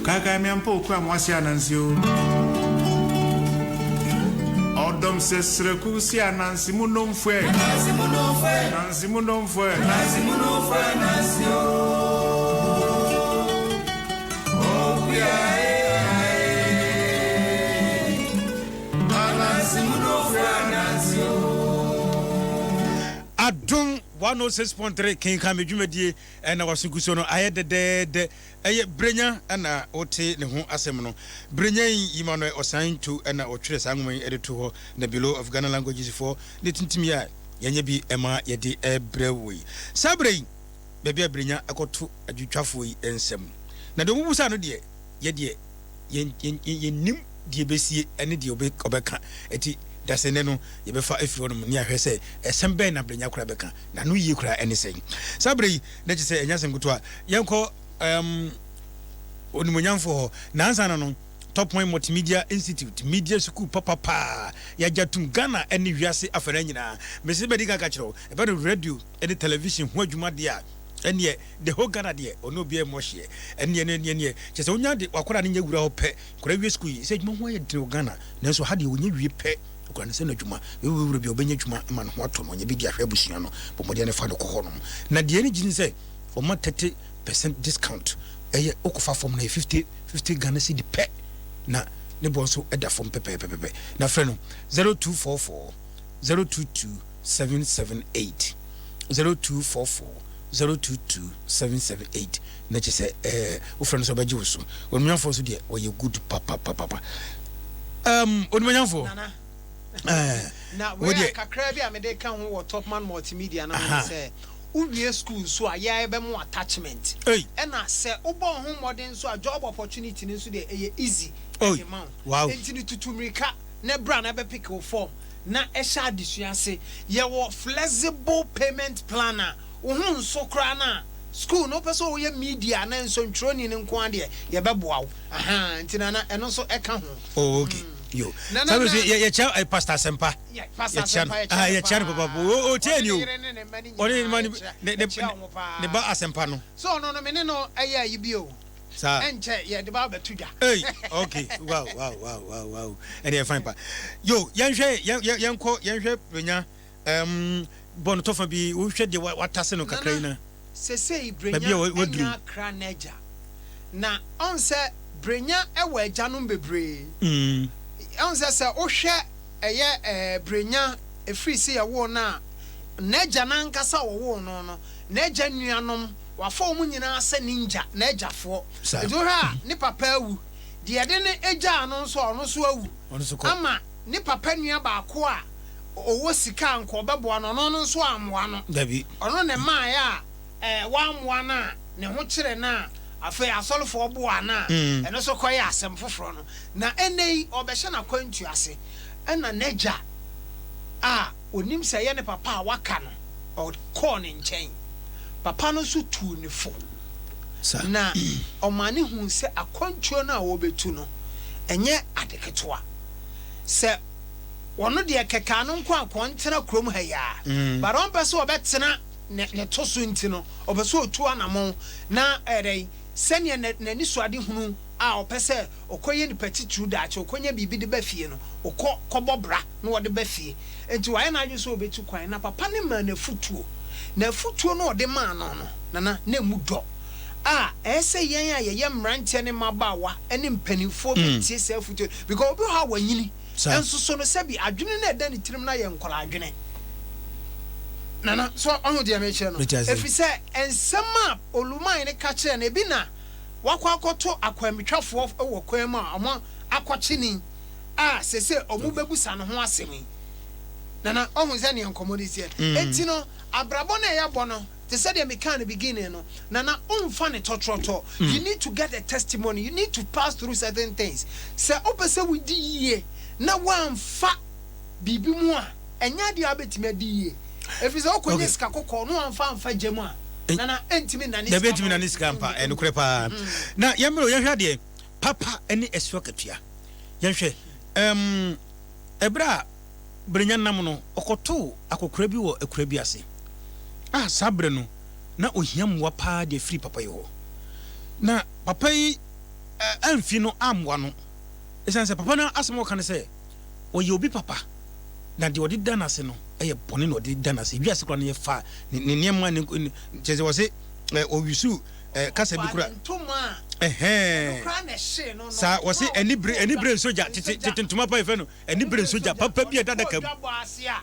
Kaakae me ampa okura mo ase ananse o. Ɔdɔm sɛ srɛku si ananse mu nomfoɛ. Ananse mu nomfoɛ. Ananse mu nomfoɛ. Ananse mu nomfoɛ ananse o. Okuya e ae. Ananse mu nomfoɛ ananse o. Adom 106.3 Kenkan Me Dwumadie na waso gu so no ayɛ dɛdɛɛdɛ. Ɛyɛ Brenya na wote ne ho asɛm no. Brenya yi, Emmanuel Osain Ntu na ɔtwerɛ saa nwoma yi de too hɔ, na Bureau of Ghana Languages foɔ na ɛtintim yɛ a yɛanya bi ma yɛde rebrɛ wo yi. Saa berɛ yi, baabi a Brenya kɔto adwotwafoɔ yi nsam, na deɛ wɔbusaa no deɛ, yɛ deɛ yɛnnim. deɛ ɛbɛsie ne deɛ ɔbɛka. Ɛti dasɛ nnɛ no yɛbɛfa afiri hɔnom ne ahwɛ sɛ ɛsɛm bɛn na Brenya koraa bɛka na ano yie koraa ɛne sɛn. Saa berɛ yi na kyerɛ sɛ ɛnyɛ asɛm ketewa. Yɛnkɔ um, onimuonyamfoɔ hɔ. Nansa no no, Top Point Multimedia Institute, media sukuu papa paa, yɛagya tum Ghana ne wiase afanan nyinaa. Mese bɛdi kan ka kyerɛ wo, ɛbɛ no radio ne television ho adwuma deɛ a, ɛneɛ the whole Ghana deɛ, ɔne obiara mmɔ hyeɛ. Ɛneɛ ne ɛneɛ neɛ, kyerɛ sɛ wonya de wakwadaa no nya wura hɔ pɛ, nkwadaa wie sukuu yi, sɛ adwuma ho ayɛ den wɔ Ghana, nanso ha deɛ wɔnya wie pɛ, okura ne sɛ no adwuma, wura bi a ɔbɛnya adwuma ma ne ho atɔ no, ɔnya bi de ahwɛ abusua no, bɔ mmɔden ne fa no kɔ hɔ nom. Na deɛ ɛne gye ne sɛ, wɔma 30% discount, ɛyɛ wokɔfa fam no yɛ 50 50 Ghana cedi pɛ, na ne bɔ nso da fam pɛpɛɛpɛpɛ. Na frɛ no 0244 022 778, 0244 022 778, na kyerɛ sɛ wofrɛ no sɛ ɔbɛgye wo so. Onimnyamfoɔ nso deɛ ɔyɛ good papapapa. Onimnyamfoɔ. Nana. Na wei a kakra bi a mede ka ho wɔ Topman Multimedia no ho ne sɛ, wowie school nso a, yɛa yɛbɛma wo attachment. Ɛna sɛ wobɔ wo ho mmɔden nso a, job opportunity no nso deɛ ɛyɛ easy de ma wo. Enti no tutu mmirika na bra na bɛpeke wo form na hyɛ adesua ase. Yɛwɔ flexible payment plan a wo ho nso koraa no a, school no wopɛ sɛ woyɛ media anaa nsɔntwerɛni no nko ara deɛ, yɛbɛboa wo. Ahaa, nti Nana, ɛno nso ɛka ho. Oh, okay. Yo. Nana, Sábẹ na. sẹ yẹ kyia Pastor Asempa. Yeah, Pastor Yɛ kyia no. Asempa, yɛ Ah, kyia yɛ no kyia no paa. papa. O o tie Ɔne ni ne o. yere ne ne mma no Ɔne ne nyinaa ma ne yɛkyia ne ne yɛkyia wɔn paa. ne ba Asempa no. So ɔno no me ne no ɛyɛ ayi bi o. Saa. Ɛnkyɛ yɛde ba abɛto dwa. Hey, okay. Wow. Ɛne yɛ fine pa. Yo, yɛnhwɛ yɛn yɛn yɛnkɔ yɛnhwɛ Brenya bɔ no tɔfa bi wohwɛ deɛ watase no kakra yi na. Nana, sesei Baabi Brenya a waduru. anya akra n'agya. Na ɔn sɛ Brenya wɔ agyanom bebree. Ɔn sɛ sɛ wohwɛ ɛyɛ ɛɛ Brenya ɛfiri sɛ yɛwoo no a, n'agya no ankasa a wɔwoo no no, n'agya nuanom, wafa wɔn nyinaa sɛ ne ngya, n'agyafoɔ. Nti wohwɛ a, ne papa awu. Deɛ yɛde no gyaa no nso a, ɔno nso awu. Ama ne papa nua baako a ɔwɔ sika a nka ɔbɛboa no, ɔno no nso ammoa no. Ɔno na ɛmaeɛ a wammoa no a ne ho kyere no a afei asɔrefoɔ boaa no a, ɛno nso kɔyɛɛ asɛm foforɔ no. Na ɛnnɛ yi, ɔrebɛhyɛ n'akwantuo ase. Ɛnna n'agya a ɔnim sɛ ɛyɛ ne papa a waka no, ɔkɔɔ ne nkyɛn. Papa no nso tuu no fo, na ɔmaa no huu sɛ akwantuo no a ɔrebɛtu no, ɛnyɛ ade ketewa. Sɛ ɔno deɛ kɛkɛ ano nko a, kɔ ntena kurom ha yi ara. But ɔmpɛ sɛ ɔbɛtena ne ne to so nti no, ɔpɛ sɛ ɔtu anammɔn na ɛyɛ dɛn? Sɛdeɛ n'anisoadehunu a ɔpɛ sɛ ɔkɔyɛ nipa titiriw daakye, ɔkɔnya biribi de ba fie no, ɔkɔ kɔbɔ bra na ɔde ba fie. Enti wayɛ n'adwene sɛ ɔbɛtu kwan. Na papa no maa no afotuo. Na afotuo no a ɔde maa no no, Nana, na ɛmu dɔ. A ɛyɛ sɛ yɛn a yɛyɛ mmeranteɛ ne mmabaawa ne mpanimfoɔ bɛtie saa afotuo no. Because obi wɔ hɔ a wanyini, nso so no sɛbi adwene no a ɛda ne tirim no ayɛ nkwadaa adwene. Nana, so ɔho deɛ mekyerɛ no? Ɛfiri sɛ nsɛm a Oluman no ka kyerɛɛ no, ebi na wakɔ akɔto akwanmitwafoɔ wɔ kwan mu a wɔn akɔkye no yi a sese wɔn bɛbusa no ho asɛm yi. Nana, ɔhu sɛ neɛ nkɔmmɔ no teɛ. Enti no, abrabɔ no a yɛbɔ no, te sɛ deɛ mekaa no beginning no, Nana, womfa no tɔtrɔtɔ. You need to get a testimony, you need to pass through certain things. Sɛ wopɛ sɛ wodi yie na woamfa biribi mu a, ɛnyɛ adeɛ a wobɛtumi adi yie. Ɛfiri sɛ wokɔnya sika kɔkɔɔ na woamfa amfa gya mu a, Nana, ɛntumi nnane Dabi, sika ɛntumi ma wo. nnane sika ampa. Ɛyɛ nokorɛ paa. Na yɛmmrɛ o, yɛnhwɛ adeɛ. Papa ne ɛso akatua. Yɛnhwɛ. Ɛm, ɛberɛ a Brenya nam no, ɔkɔtoo akɔkora bi wɔ akura bi ase. A saa berɛ no, na ɔhia mmoa paa de afiri papa yi hɔ. Na papa yi amfi no ammoa no. Ɛsiane sɛ papa no asɛm a ɔka ne sɛ, ɔyɛ obi papa, na deɛ ɔde da no ase no yɛ bɔne na ɔde da no ase. Wiase koraa no yɛfa ne nneɛma, ne kyerɛ sɛ wɔse ɔwisu kasa bi kora. Ɛhɛn. Saa wɔse anibere anibere nso gya tete tete ntoma pa yɛfrɛ no anibere nso gya papa bi a ɛda adaka mu.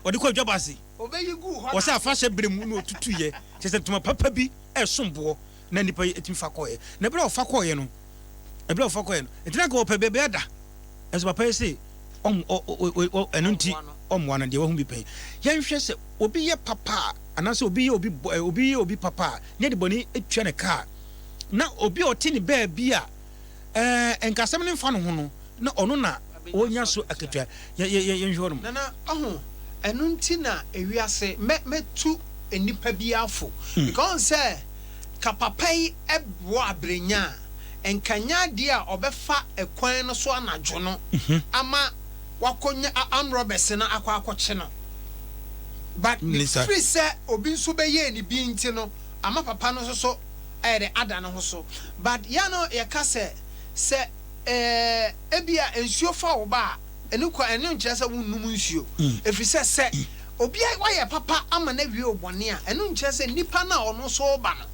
Ɔde kɔ adwabɔ ase. Wɔsɛ afahyɛ bere mu na ɔtutuiɛ kyerɛ sɛ ntoma papa bi ɛsom boɔ na nipa yi ɛtumi fa kɔɛ. Na ɛberɛ a ɔfa kɔɛ no ɛberɛ a ɔfa kɔɛ no nti na nka ɔpɛ baabi ada. Ɛnso papa yi se ɔm ɔ ɔ ɔ ɛno nti ɔmmoa no deɛ wahu bi pɛn. Yɛnhwɛ sɛ obi yɛ papa a anaasɛ obi yɛ obi bɔ obi yɛ obi papa a na yɛde bɔne tua ne ka a na obi a ɔte ne baabi a ɛɛ nka asɛm no mfa ne ho no na ɔno na. ɔnya so akatua. Yɛ yɛ yɛ yɛnhwɛ hɔnom. Nana, ɔho, ɛno nti na ewiase mɛ mɛtu nnipa biara fo because ɔhu sɛ ka papa yi boa abrenya a, nka nyɛ adeɛ a ɔbɛfa ɛkwan no so anadwo no ama wakɔnya armed robbers no akɔ akɔkye no but Ne saa. firi sɛ obi nso bɛyɛɛ ne bi nti no ama papa no nso so ayɛ dɛ ada ne ho so but yɛ no yɛka sɛ sɛ ɛɛ ebia nsuo fa wo ba a ɛno kwa ɛno nkyerɛ sɛ wonnum nsuo ɛfiri sɛ sɛ obi a wayɛ papa ama no awie wo bɔne a ɛno nkyerɛ sɛ nipa no a ɔno nso ba no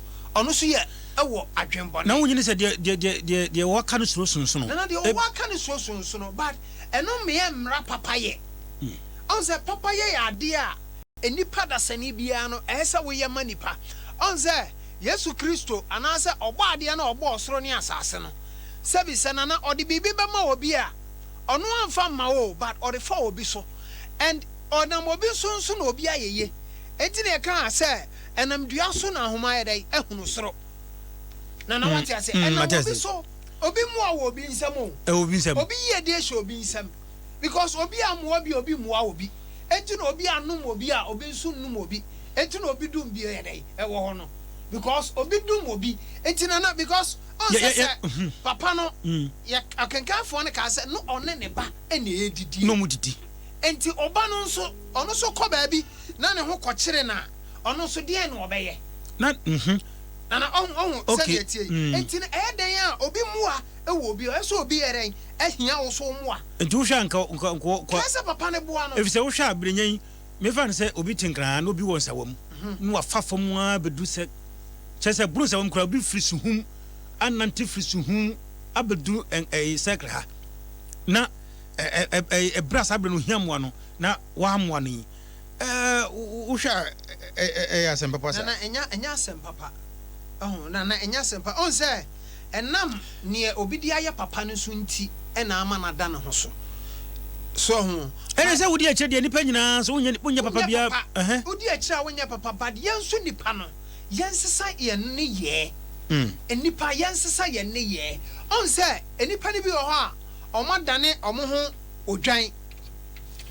ɔno nso yɛ ɛwɔ adwenbɔne. Na wonyini sɛ deɛ deɛ deɛ deɛ deɛ wɔka no suro sonsono. Nana deɛ wɔka no suro sonsono but ɛno mmea mmara papa yɛ. Ɔn sɛ papa yɛ yɛ adeɛ a nipa dasani biara no ɛyɛ sɛ woyɛ ma nipa. Ɔn sɛ Yesu Kristo anaasɛ ɔbɔ adeɛ no a ɔbɔ ɔsoro ne asase no sɛbi sɛ nana ɔde biribi bɛma obi a ɔno amfa mma wo but ɔde fa obi so and ɔnam obi so nso na obi ayɛ ye. Enti na yɛka sɛ ɛnam dua so na ahoma ayɛ dɛn ahunu soro. Nana wate ase ɛnam obi so obi mmoa wɔ obi nsam o. Ɛwɔ obi nsam. Obi yiedie hyɛ obi nsam because obi ammoa bi a obi mmoa obi. Enti na obi anom obi a obi nso nnom obi. Enti na obi dum bi yɛ dɛn ɛwɔ hɔ no because obi dum obi. Enti nana because ɔn sɛ sɛ papa no yɛ akenkanfoɔ no kaa sɛ no ɔne ne ba ɛna ɛredidi. Na ɔmo didi. Enti ɔba no nso ɔno nso kɔ baabi na ne ho kɔkyere no a ɔno nso deɛn na ɔbɛyɛ? Na mhm. Nana ɔho ɔho sɛdeɛ ɛteɛ yi. Enti no ɛyɛ dɛn a obi mmoa wɔ obi hɔ ɛsɛ sɛ obi yɛ dɛn ahia wo so mmoa. Enti wohwɛ a nka nka nka. Kɛɛ sɛ papa no boa no. Efisɛ wohwɛ a berenya yi mefa no sɛ obi te Nkran ha na obi wɔ Nsawam na wafa fam ara bɛduru sɛ kyerɛ sɛ boro Nsawam koraa obi firi Suhum anante firi Suhum abɛduru ɛɛ circle ha na ɛ ɛ ɛ ɛberɛ a saa berɛ no ohia mmoa no na wammoa no yi ɛɛ wohwɛ a ɛyɛ asɛm papa saa? Nana ɛnya ɛnyɛ asɛm papa ɛho nana ɛnyɛ asɛm pa ɔn sɛ ɛnam neɛ obi de ayɛ papa no so nti ɛna ama no ada ne ho so so ɔho. Ɛne sɛ wodi akyire deɛ nipa nyinaa nso wonyɛ wonyɛ papa biara ɛhɛn. Wodi akyire a wonyɛ papa but yɛn nso nipa no yɛn sesa yɛn nneyɛɛ nnipa yɛn sesa yɛn nneyɛɛ ɔn sɛ nnipa no bi wɔ hɔ a wɔn adane wɔn ho odwan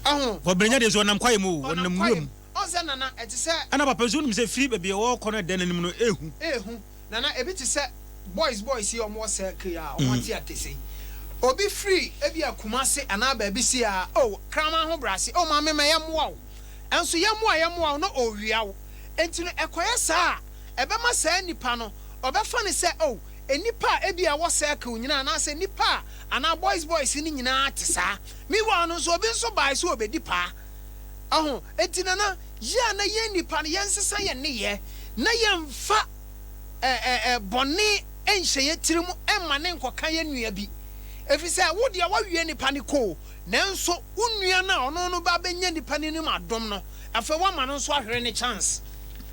ɛho. Ɔbrɛnya deɛ nso ɔnam kwaeɛ mu o ɔnam nwura mu. Ɔn sɛ nana ɛte sɛ. Ɛna papa nso wonim sɛ firi baabi a ɔɔkɔ no ɛdan n'anim no ɛɛhu. Ɛɛhu. Nana ebi te sɛ boys boys yi a wɔwɔ circle yi a wɔn ate atese yi. Obi firi ebia Kumasi anaa baabi sei a oh kraman ho brase oh maame ma yɛmmoa wo. Ɛnso yɛmmoa yɛmmoa wo na ɔrewia wo. Enti no ɛkɔyɛ saa a ɛbɛma saa nipa no ɔbɛfa no sɛ oh nnipa a ebia ɛwɔ circle nyinaa anaasɛ nnipa a anaa boys boys no nyinaa te saa. Meanwhile no nso obi nso bae sɛ ɔbɛdi paa. Ɔho, enti Nana, yɛ a na yɛn nnipa no yɛnsesa yɛn nneyɛɛ na yɛmfa ɛ ɛ ɛ bɔne nhyɛ yɛn tirim mma no nkɔka yɛn nua bi. Ɛfiri sɛ wo deɛ woawie nnipa no kɔ o, nanso wo nua no a ɔno no ba abɛnya nnipa no anim adom no, afei woama no nso ahwere ne chance.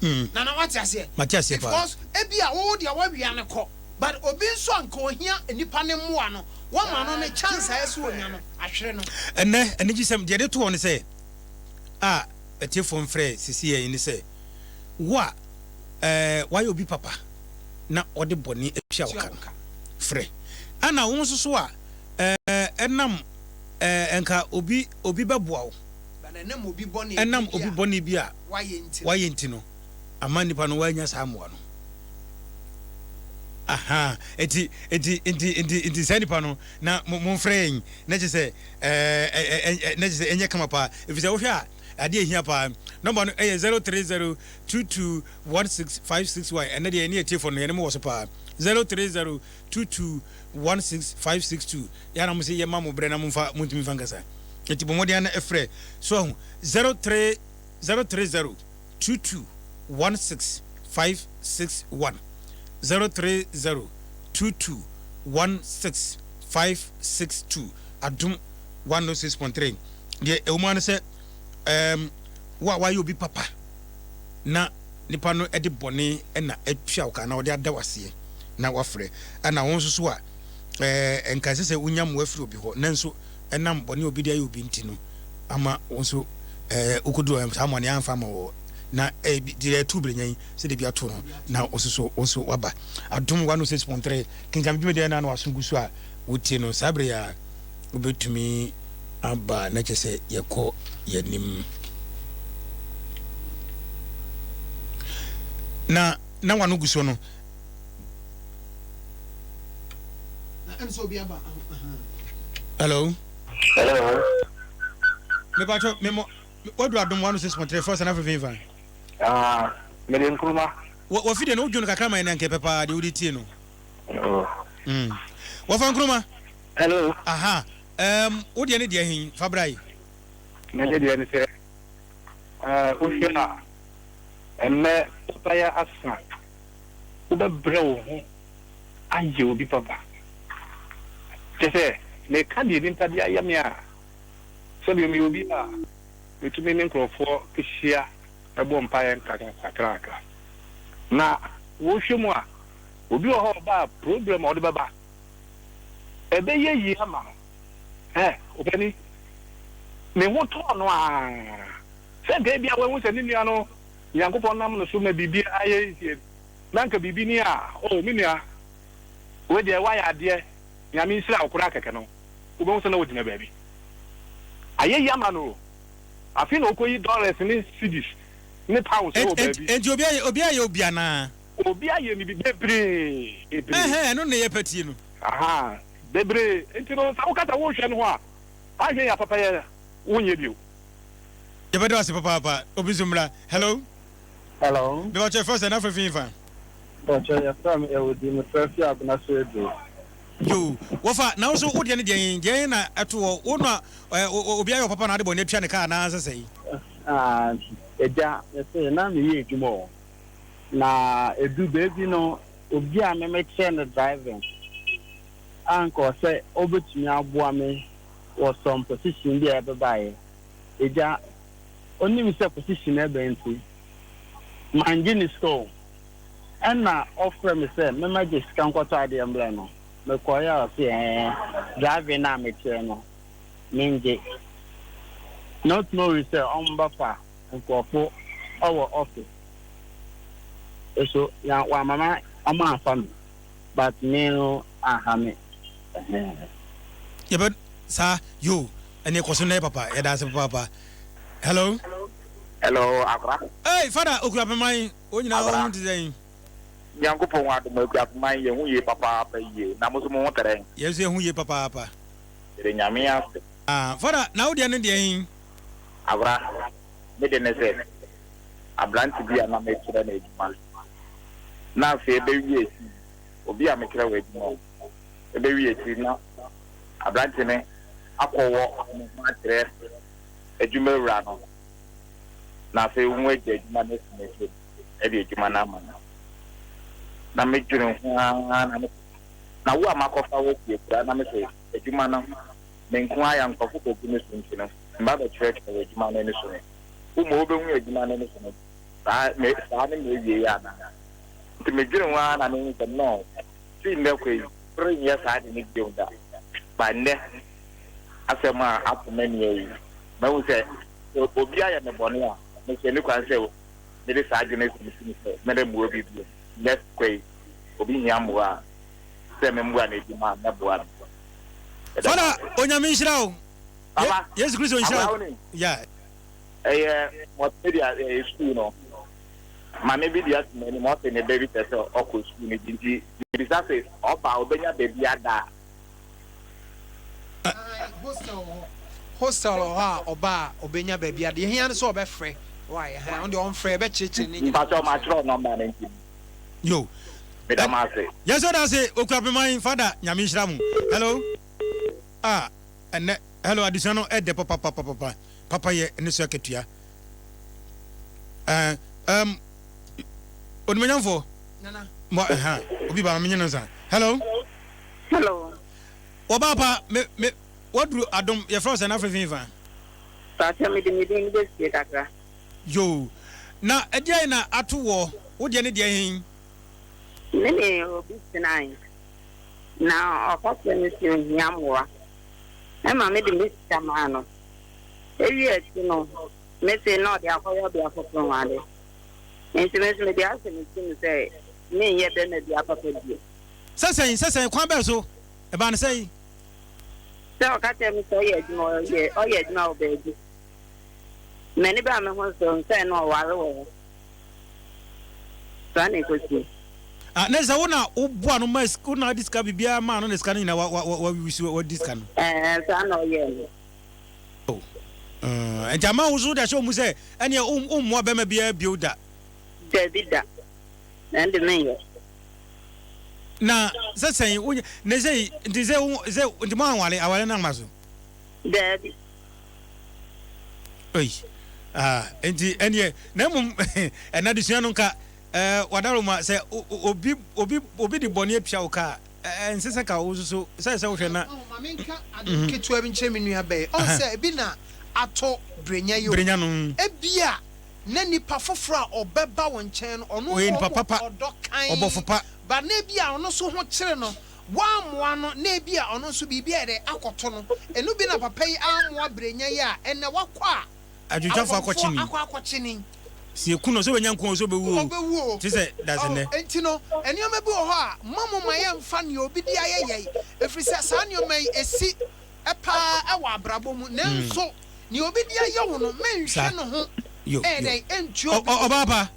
Nana, woate aseɛ? Mate aseɛ paa. Because ebia wo deɛ woawia no kɔ, but obi nso a nka ohia nnipa no mmoa no, woama no ne chance a ɛsɛ sɛ onya no, ahwere no. Ɛnnɛ, anigyesɛm, deɛ yɛde to hɔ ne sɛ, a atiefoɔ mfrɛ seesei yi ne sɛ, wo a ɛɛ woayɛ obi papa na ɔde bɔne atua wo ka no, frɛ. Ɛna wo nso so a ɛɛ ɛnam ɛɛ nka obi obi bɛboa wo, ɛnam obi bɔne bi a wayɛ nti no, ama nipa no wanya saa mmoa no. Aha, enti enti enti enti enti saa nipa no na mo momfrɛ yɛn na kyerɛ sɛ ɛɛ ɛ na kyerɛ sɛ ɛnyɛ kama paa efisɛ wohwɛ a adeɛ ehia paa. Nɔmba no ɛyɛ 0302216561 ɛnɛ deɛ ɛne atiefo no yɛne mo wɔ so paa 0302216562 yɛn na mo se yɛma mo brɛ na mo nfa mo ntumi nfa nkasa eti bɔ mmɔden na ɛfrɛ so ahu 03 030 22 16 561 030 22 16 562 Adom 106.3 Deɛ ɛwɔ mu ara ne sɛ ɛɛm wo a woayɛ obi papa na nipa no de bɔne na atua wo ka anaa ɔde ada wo aseɛ na wafrɛ ɛna wo nso so a ɛɛ nka ɛsɛ sɛ wonya mmoa firi obi hɔ nanso ɛnam bɔne a obi de ayɛ obi nti no ama wo nso ɛɛ wokɔduru hɔ saa mmoa no yɛamfa ama wɔ na ɛɛ deɛ ɛto berenya yi sɛdeɛ bi ato no na wo nso so wo nso waba Adom 106.3 Kenkan dwumadie na na waso gu so a wotie no saa bere yi a. Wobɛtumi aba na kyerɛ sɛ yɛkɔ yɛnim. Na na wano gu so no. Hello. Hello. Mepatwɔ memo wadu adom 106.3 first na afei fa. Ah, mede nkuruma. Wɔ wɔ fidie no wodwo no kakra ma yɛn na nkɛ pɛ paa deɛ wode tie no. Oh. Mm. Wɔfa nkuruma. Hello. Aha. Um, wo deɛ ne deɛ he fa bra yi. Me ne deɛ ne sɛ, eh, wohwɛ a, ɛnnɛ wobɛyɛ asa, wobɛbrɛ wo ho ayɛ obi papa. Kyɛ sɛ, meka deɛ nipa de ayɛ me a, sɛdeɛ meyɛ obi a metumi ne nkurɔfoɔ hyia bɔ mpaeɛ nkakrankakra. Na wohwɛ mu a, obi wɔ hɔ a ɔba a problem a ɔde bɛba, ɛbɛyɛ yie ama no. Ɛ, ɔpanin, ne ho tɔɔ no ara. Sɛ anka ebia wahu sɛ ne nua no, Nyankopɔn nam no so ma biribi ayɛ yie, na anka biribi ni a, oh, me nua, wei deɛ woayɛ adeɛ, Nyame nhyira wo koraa kɛkɛ no, wobɛhu sɛ na ɔgyina baabi. Ayɛ yie ama no o. Afei na ɔkɔyi dollars ne cedis ne pounds wɔ baabi. Enti obi ayɛ, obi ayɛ obi anaa? Obi ayɛ no bi bebree, bebree. Ɛhɛn, ɛno na yɛpɛ tie no. Ahaa, bebree. Nti no, sɛ woka sɛ wohwɛ no ho a, anhwɛ yie a papayɛ wonyɛ bio. Yɛbɛda wo ase papaapa. Obi nso mmra. Hello. Hello. Mepakyɛ yɛfrɛ wo sɛn na wofrɛ fi hefa? Mepakyɛ yɛfrɛ me Awudi, mefrɛ fi Abena so Aduro. Yoo, wɔfa, na wo nso wo deɛ ne deɛn, deɛn na ɛto hɔ, wo na ɛ, obi ayɛ wo papa na ade bɔne atua ne ka anaa sɛ sɛn? Ah, agya, mese na meyɛ adwuma o. Na edu baabi no, obi a me mekyerɛ no driving a anka ɔsɛ obetumi aboa me wɔ some position bi a ɛbɛbaeɛ. Agya, onim sɛ position no ɛbɛn nti, mangye ne sika o. Ɛna ɔfrɛ me sɛ memmɛgye sika nkɔtɔ adeɛ mbrɛ no. Mekɔeɛ a ɔse ɛɛ, driving no a mekyerɛ no, mengye. Not knowing sɛ ɔmbɛfa nkurɔfo wɔ office so ya wama ma ɔmo anfa me but me no anha me ɛhɛn. Yɛbɛ saa yoo ɛneɛ kɔso na yɛ papa yɛda ase papaapa hello. Hello akora. Hey fada okuapeman wo nyinaa wo ho te sɛn. Nyankopɔn adom akuapeman yɛ ho yie papaapa yie na mo nso mo ho tɛrɛn. Yɛn nso yɛ ho yie papaapa. Yɛda Nyame ase. Ah fada na wo deɛ no deɛ hen. Abra, me de ne sɛ, aberante bi a na mekyerɛ no adwuma, na afei ɛbɛwie akyi, obi a mekyerɛ wɔ adwuma o, ɛbɛwie akyi na aberante no akɔwɔ ne ho akyerɛ adwumawura no, na afei wɔn agya adwuma no asi n'anim de adwuma no ama no. Na medwene ho ara na me na wo a makɔfa wo asi akura na mesɛ adwuma no me nko ara yɛ nkurɔfo kɔgu me so nti no, meba bɛkyerɛkyerɛ wo adwuma no ani so no, wo ma wobɛhu adwuma no ani so no, saa me saa ne m'awiei anaa? Nti medwene ho ara na mehu sɛ no, firi nnɛ kɔ yi, merenyɛ saa ade no bio da. Ba nnɛ, asɛm a ato m'ani yi, mahu sɛ sɛ obi ayɛ me bɔne a, mehyɛ ne kwan sɛ mede saa adwene no asi me tirim sɛ meremmoa obi bio. Nnɛ kɔ yi, obi hia mmoa a, sɛ memmoa no adwuma a, mɛboa no. Fada onyame nhyira wo. Papa, Yesu Kristo nhyira wo. Yeah. Ɛyɛ multimedia ɛyɛ school no. Maame bi de ato m'anim ɔsɛ ne ba bi pɛ sɛ ɔkɔ school no bi nti mebisa sɛ ɔba a ɔbɛnya baabi ada a. Hostel wɔ hɔ. Hostel wɔ hɔ a ɔba a ɔbɛnya baabi ada. Deɛ ɛhia ne sɛ ɔbɛfrɛ. Why? Ɛhɛn, ɔno deɛ ɔmfrɛ, yɛbɛkyerɛkyerɛ ne nyinaa. Mpakyɛw matwerɛ nɔmba no nti. Yo. Meda mo ase. Yɛn nso yɛda ase Okuapeman Father Nyame nhyira mo. Hello. Ah ɛnɛ hello adesua no ɛdɛ papapapapa papa yɛ ne so akatua. Ɛɛ um onimonyamfoɔ. Nana. Mo ɛha obi ba ma menye no nsa. Hello. Hello. Wɔba pa me me waduru adom yɛfrɛ wo sɛ na afrɛ fi fa. Pakyɛ mede me din bɛsie kakra. Yoo. Na ɛdeɛn na ato woɔ? Wo deɛ ne deɛ hen? Me ne obi tenae, na ɔka kyerɛɛ me sɛ ohia mmoa. Ɛma mede me sika maa no. Ewie akyi no, mete na ɔde akɔyɛ ɔbea foforo ho ade. Enti me nso mede ahyɛ me tirim sɛ merenyɛ barima biara papa bio. Sɛ sɛn? Sɛ sɛn? Kwan bɛn so? Ɛbaa no sɛn? Sɛ ɔka kyerɛ me sɛ ɔyɛ adwuma ɔyɛ ɔyɛ adwuma wɔ baabi. M'ani baa me ho so sɛ na ɔware wɔ hɔ. Saa na ɛkɔsie. Ah, na sɛ wo na woboa no ma wo na wode sika biribiara maa no na sika no nyinaa wa wa wa wisi wadi sika no. Ɛɛ saa na ɔyɛɛ no. Oh. Uh, nti ama wo so wode ahyɛ wo mu sɛ ɛneɛ wommoa bɛrima biara bio da. Dabi da. Ɛnde menyɛ. Na sɛ sɛn wo ne sɛ nti sɛ wo sɛ nti mo anwale awale no ama so. Daabi. Ei ah nti ɛneɛ na mmom ɛna adesua no nka ɛɛ wadaro ma sɛ obi obi obi de bɔne apia wo ka a ɛnsɛ sɛ ka wo nso so sɛ sɛ wohwɛ na. Ɔho ma menka ade ketewa bi nkyerɛ me nua bɛyi ɔho sɛ ebi na ato brenya yi o Brenya no. Ebia na nipa foforɔ a ɔbɛba wo nkyɛn no, ɔno Ɔyɛ nipa ɔwɔ papa, ɔdɔ kann, ɔbɔfo pa. but na ebia ɔno nso ho kyere no, woammoa no, na ebia ɔno nso biribi ayɛ dɛn akɔto no. Ɛno bi na papa yi ammoa Brenya yi a ɛnnɛ wakɔ a Adwotwafoɔ akɔkye akɔmfoɔ no yi. akɔ akɔkye no yi. Sɛ yɛku no, sɛ ɔbɛnya nkwa o, sɛ ɔbɛwu o, Ɔbɛwu o. te sɛ dasennɛ. Oh, enti no, nneɛma bi wɔ hɔ a, mma mo mma yɛmfa nea obi de ayɛ yɛn, ɛfiri sɛ saa nneɛma yi, ɛsi paa wɔ abrabɔ mu, nanso nea obi de ayɛ wo no, menhwɛ ne ho ɛyɛ dɛn ɛntua obi. Ɔbaa pa.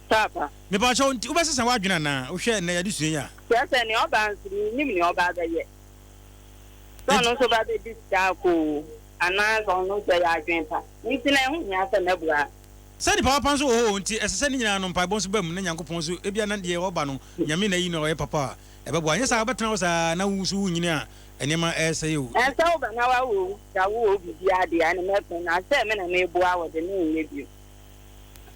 Paapa. Mepakyɛw, nti wobɛsesa w'adwene anaa? Wohwɛ nnɛ adesua yi a. Kyerɛ sɛ nea ɔba nso, minnim nea ɔba abɛyɛ. Sɛ ɔno nso ba bɛdi sika akɔ oo, anaa sɛ ɔno nso ɛyɛ adwene pa nti na ɛho hia sɛ mɛboa. Sɛ nipa papa nso wɔ hɔ oo, nti ɛsɛ sɛ ne nyinaa no mpaebɔ nso ba mu na Nyankopɔn nso ebia na deɛ ɔba no Nyame na ayi no a ɔyɛ papa a ɛbɛboa. Anyɛ saa a wobɛtena hɔ saa na wo nso wonyini a nneɛma ɛresɛe o. Ɛnsɛ wo ba na wawo wo da wo wɔ biribiara deɛ ɛne mɛpɛ na sɛ me na meboa wo de menyɛ bio.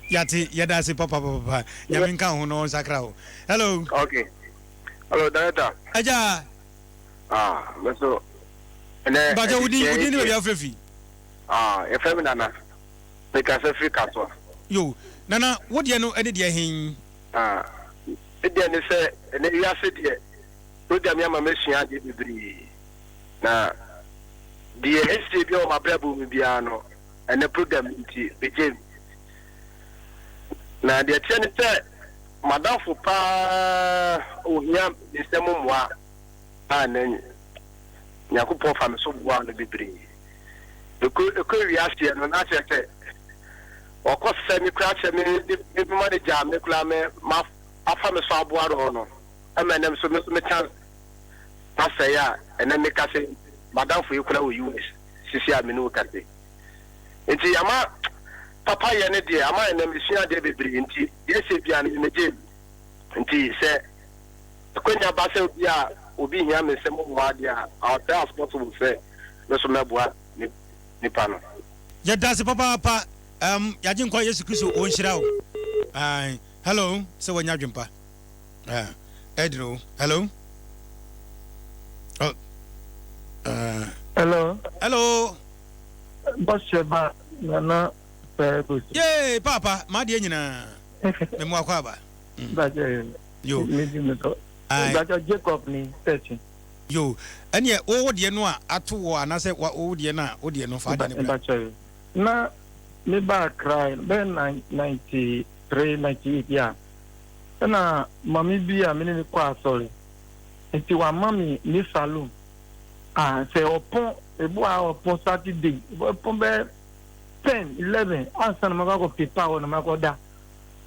Yate yɛdase papapapa nyame nka wo ho na ɔnsakra wo hello. Ok hello director. Agya. Ah me so ɛnɛ Mpakyɛ wo din wo din ne baabi a wofrɛ fi. Ah yɛfrɛ me Nana mekasa firi Kasoa. Yo Nana wo deɛ no ɛne deɛ hen. Ah me deɛ ne sɛ ɛnɛ wiase deɛ Program yi ama masua adeɛ bebree, na deɛ asie biara wɔ m'abrabɔ mu biara no, ɛnɛ program yi nti, megye mu. Na deɛ ɛteɛ ne sɛ, m'adamfo paa ohia me nsam mmoa a na Nyankopɔn fa me so boa no bebree. Ɛkɔ ɛkɔ wiaseɛ no, na kyerɛ sɛ ɔkɔ sɛ me koraa kyerɛ me me manager a me koraa me ma afa me so aboa no no. Ɛma ɛnɛ nso me nso me chance asɛe a ɛnɛ me kasa yi madamfo yi koraa wɔ US sisi a me ne wo kasa yi. Nti ama papa yɛ ne deɛ ama ɛnɛ me sua adeɛ bebree nti deɛ ɛsɛ biara no me gye nti sɛ akwanya ba sɛ obi a obi hia me nsɛm mmoa adeɛ a I will try as possible sɛ me nso mɛboa nipa no. Yɛdase papaapa um yagyenkwa Yesu Kristo ɔnhyira wo. Ae hello sɛ wanya adwempa. Ah, Edno, hello. Oh, hello. Hello. Bɔhyɛ nana pɛɛbusu. Yee paapa maa deɛ nyinaa. Mɛ mu akɔ aba. Bàjẹ́ yo. Mi di mi tɔ. Bàjẹ́ Jacob ni tẹ̀sí. Yo ɛneɛ wo deɛ no a ato wɔ anaasɛ wo deɛ no a wo deɛ no fa deɛ no bra. Bàjẹ́ yo. Na mi ba Accra bɛyɛ 93 98 a. Ɛna mame bi a me ne no kɔ asɔre nti wama me ne saloon a sɛ ɔpɔn ebi wɔ ha ɔpɔn Saturday ɔpɔn bɛyɛ 10 11 ansa na makɔ akɔ pepa hɔ na makɔ da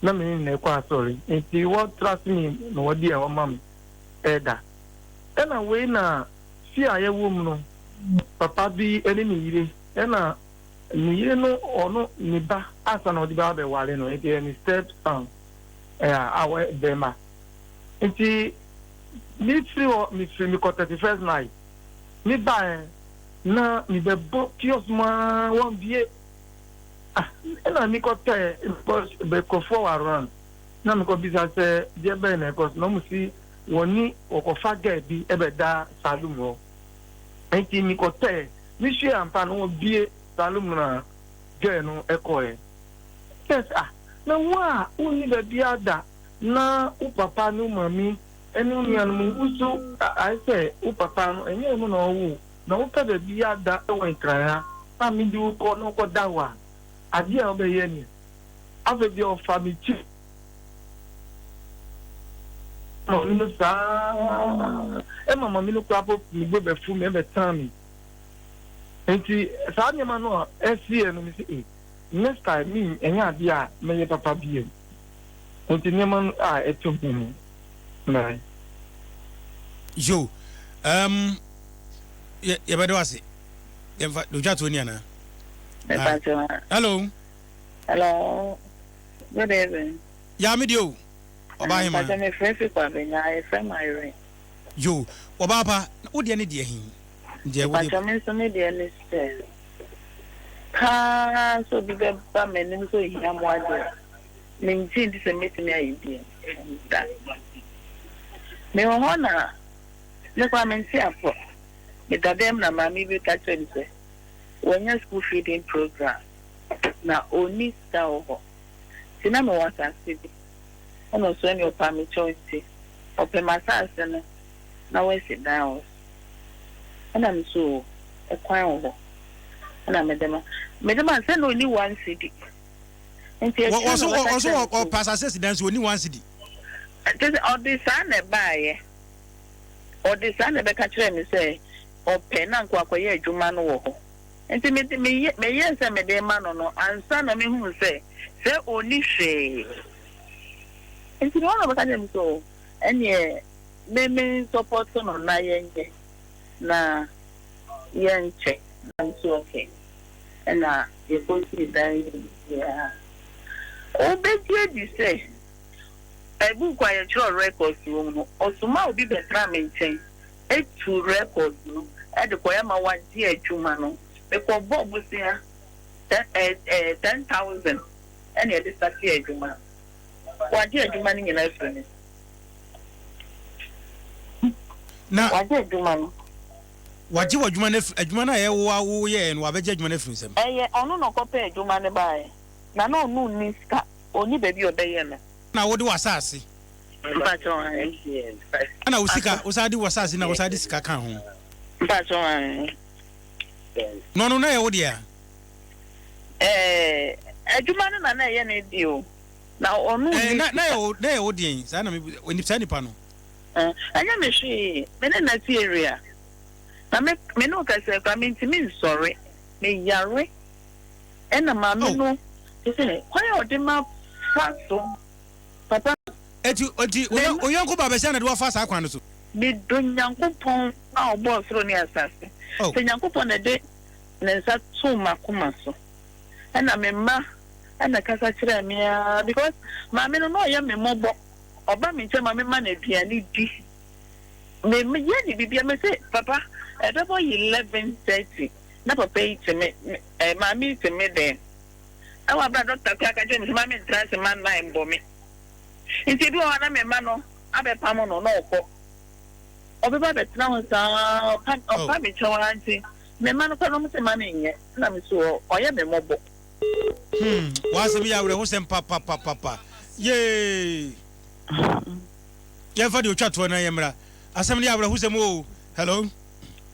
na me ne no ɛkɔ asɔre nti wɔ trust me na wɔde ɛhɔ ma me ɛda ɛna wei na fie a yɛwɔ mu no papa bi ɛne ne yere ɛna ne yere no ɔno ne ba ansa na ɔde ba abɛware no nti ɛyɛ ne step son. Ɛɛ a wɔyɛ bɛrima. Nti me firi hɔ me firi me kɔ 31st night me baɛ na me bɛ bɔ kiosk mu aa wɔn bie ah ɛna me kɔ tɛɛ bɛ nkorɔfoɔ wɔ around na me kɔ bisa sɛ deɛ bɛn na ɛkɔ so na wɔn si wɔn ni wɔkɔ fa girl bi ɛbɛ da saloon hɔ nti me kɔ tɛɛ me hwie ampa na wɔn bie saloon na girl no ɛkɔɛ. Kyerɛ sɛ, ah, na wo a wonni baabiara da na wo papa ne wo maame ne wo nuanom wo nso ayɛ sɛ wo papa no, ɛnyɛ ɔno na ɔwoo wo, na wopɛ baabi ada wɔ Nkran ha a mede wo kɔ na wokɔda hɔ a, adeɛ a wobɛyɛ ni. Afei deɛ ɔfa me ti maame no saa ɛma maame no koraa po me bo bɛfu me ɛbɛtan me. Nti saa nneɛma no a ɛsiiɛ no mese ei next time me ɛnyɛ adeɛ a mɛyɛ papa bio. Nti nneɛma no a ɛto ho no na. Yo, um, yɛ yɛbɛda wo ase. Yɛmfa deɛ otwa toɔ ni anaa? Mepa Hello. Hello. Good evening. Ya me deɛ o. Ɔbaa hema. Mpakyɛ me frɛ fi Kwabenya, yɛfrɛ me Irene. Yo, ɔbaa pa, wo deɛ ne deɛ he? Deɛ wo deɛ. Mpakyɛ me nso me deɛ ne sɛ, paa sɛ obi bɛba m'anim sɛ ohia mmoa deɛ, mengye ndi sɛ mɛtumi ayɛ bi da. Mewɔ hɔ na me koraa mente apɔ. Meda dɛm na maame bi ka kyerɛ me sɛ wanya school feeding program na ɔnni sika wɔ hɔ. Nti na mewɔ asase bi ɛna ɔsɛ ɔne ɔpaa me kyɛw nti ɔpɛ m'asase no na wasi dan wɔ so. Ɛna me so oo ɛkwan wɔ hɔ ɛna mede ma mede ma no sɛ na ɔnni one cedi. Nti akyire na ɔbɛka Ɔso kyerɛ me sɛ ɔpɛ asase asi dan so ɔnni one cedi. Kyerɛ sɛ ɔde saa na ɛbaeɛ. Ɔde saa na ɛbɛka kyerɛɛ me sɛ ɔpɛ na anka wakɔyɛ adwuma no wɔ hɔ. Nti mede meyɛ meyɛɛ sɛ mede rema no no ansa na mehuu sɛ sɛ ɔnni hwee. Nti no hɔ na ɔbɛka kyerɛɛ me sɛ oh ɛnneɛ me me nsɔpɔto no na yɛnyɛ na yɛnkyɛ. Na me so okay. Ɛna yɛkɔsii dan yi biribiara. Wobɛgye adi sɛ Buuku a yɛkyerɛw records wɔ mu no, ɔsomaa obi bɛtraa me nkyɛn tuu records no de kɔe ama wɔagye adwuma no. Mekɔbɔɔ bosea 10,000 na yɛde startee adwuma no. Wɔagye adwuma no nyinaa afiri me so. Na Wɔagye adwuma no. Wɔagye w'adwuma no afiri, adwuma no a ɛyɛ wo a woyɛeɛ no, wɔabɛgye adwuma no afiri wo nsam. Ɛyɛ ɔno na ɔkɔpɛɛ adwuma no baeɛ, na na ɔno nni sika. Ɔnni baabi a ɔbɛyɛ no. Na wode w'asase. Mpakyɛw ahe. Ɛna wo sika, wo san de w'asase na wo san de sika ka ho. Mpakyɛw ahe. Na ɔno na ɛyɛ wo dea? Ɛɛ, adwuma no na na ɛyɛ ne de o. Na ɔno nni sika. Na ɛyɛ wo, na ɛyɛ wo deɛn? Saa na me, saa nipa no. Ɛnyɛ me hwee, me ne no te area. Na me, me ne wo kasa yi koraa, mentumi nsɔre, me yare. Ɛna maame no te sɛ kwan a ɔde ma fa so papa. Eti eti oyɔnko ba bɛhyɛ na de wafa saa kwan no so. Medɔ Nyankopɔn a ɔbɔɔ soro ne asase. Sɛ Nyankopɔn na ɛde ne nsa too m'akoma so ɛna me mma ɛna ɛkasa kyerɛɛ me aa because maame no na ɔyɛ me mmɔbɔ ɔba me nkyɛn ma me ma no aduane di me yɛ ne bibia me se papa ɛbɛbɔ 11:30 na papa yi te me Eh, maame yi te me dɛn? Ɛwɔ abere a dɔkta koraa ka kyerɛ me sɛ ma mentra ase ma nnan mbɔ me. Nti ebi wɔ hɔ a na me mma no abɛpam no na ɔkɔ. Ɔbɛba abɛtena hɔ saa ɔpa ɔpa me kyɛw ara nti me mma no koraa no wɔn se ma menyɛ na me so ɔyɛ me mmɔbɔ. Hmm, w'asɛm yɛ awerɛhosɛm papapapapa. Yee! Yɛmfa deɛ otwa toɔ na yɛmmra. Asɛm no yɛ awerɛhosɛm o. Hello?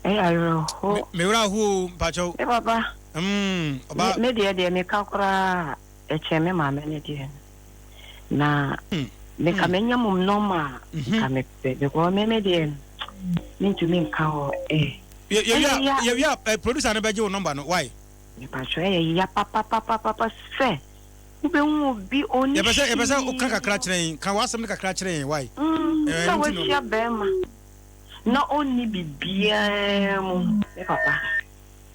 Ɛyɛ awerɛho. Me werɛ aho o, mpakyɛw. Me papa. Mm, ɔba. Me deɛ deɛ meka koraa ɛkyɛn me maame ne deɛ no. Na mm. meka mm. menya mom nɔma a mhm. nka mepɛ because me me deɛ no mentumi nka hɔ eh. Yɛwia yɛwia eh, producer no bɛgye wo nɔmba no why? Mepakyɛ ɛyɛ ya papapapapa sɛ wobɛhu obi ɔni hwee. Yɛpɛ sɛ woka kakra kyerɛ yɛn ka w'asɛm no kakra kyerɛ yɛn why? Mm, eh, sɛ wahyia bɛrima na ɔnni biribiara mu, me papa,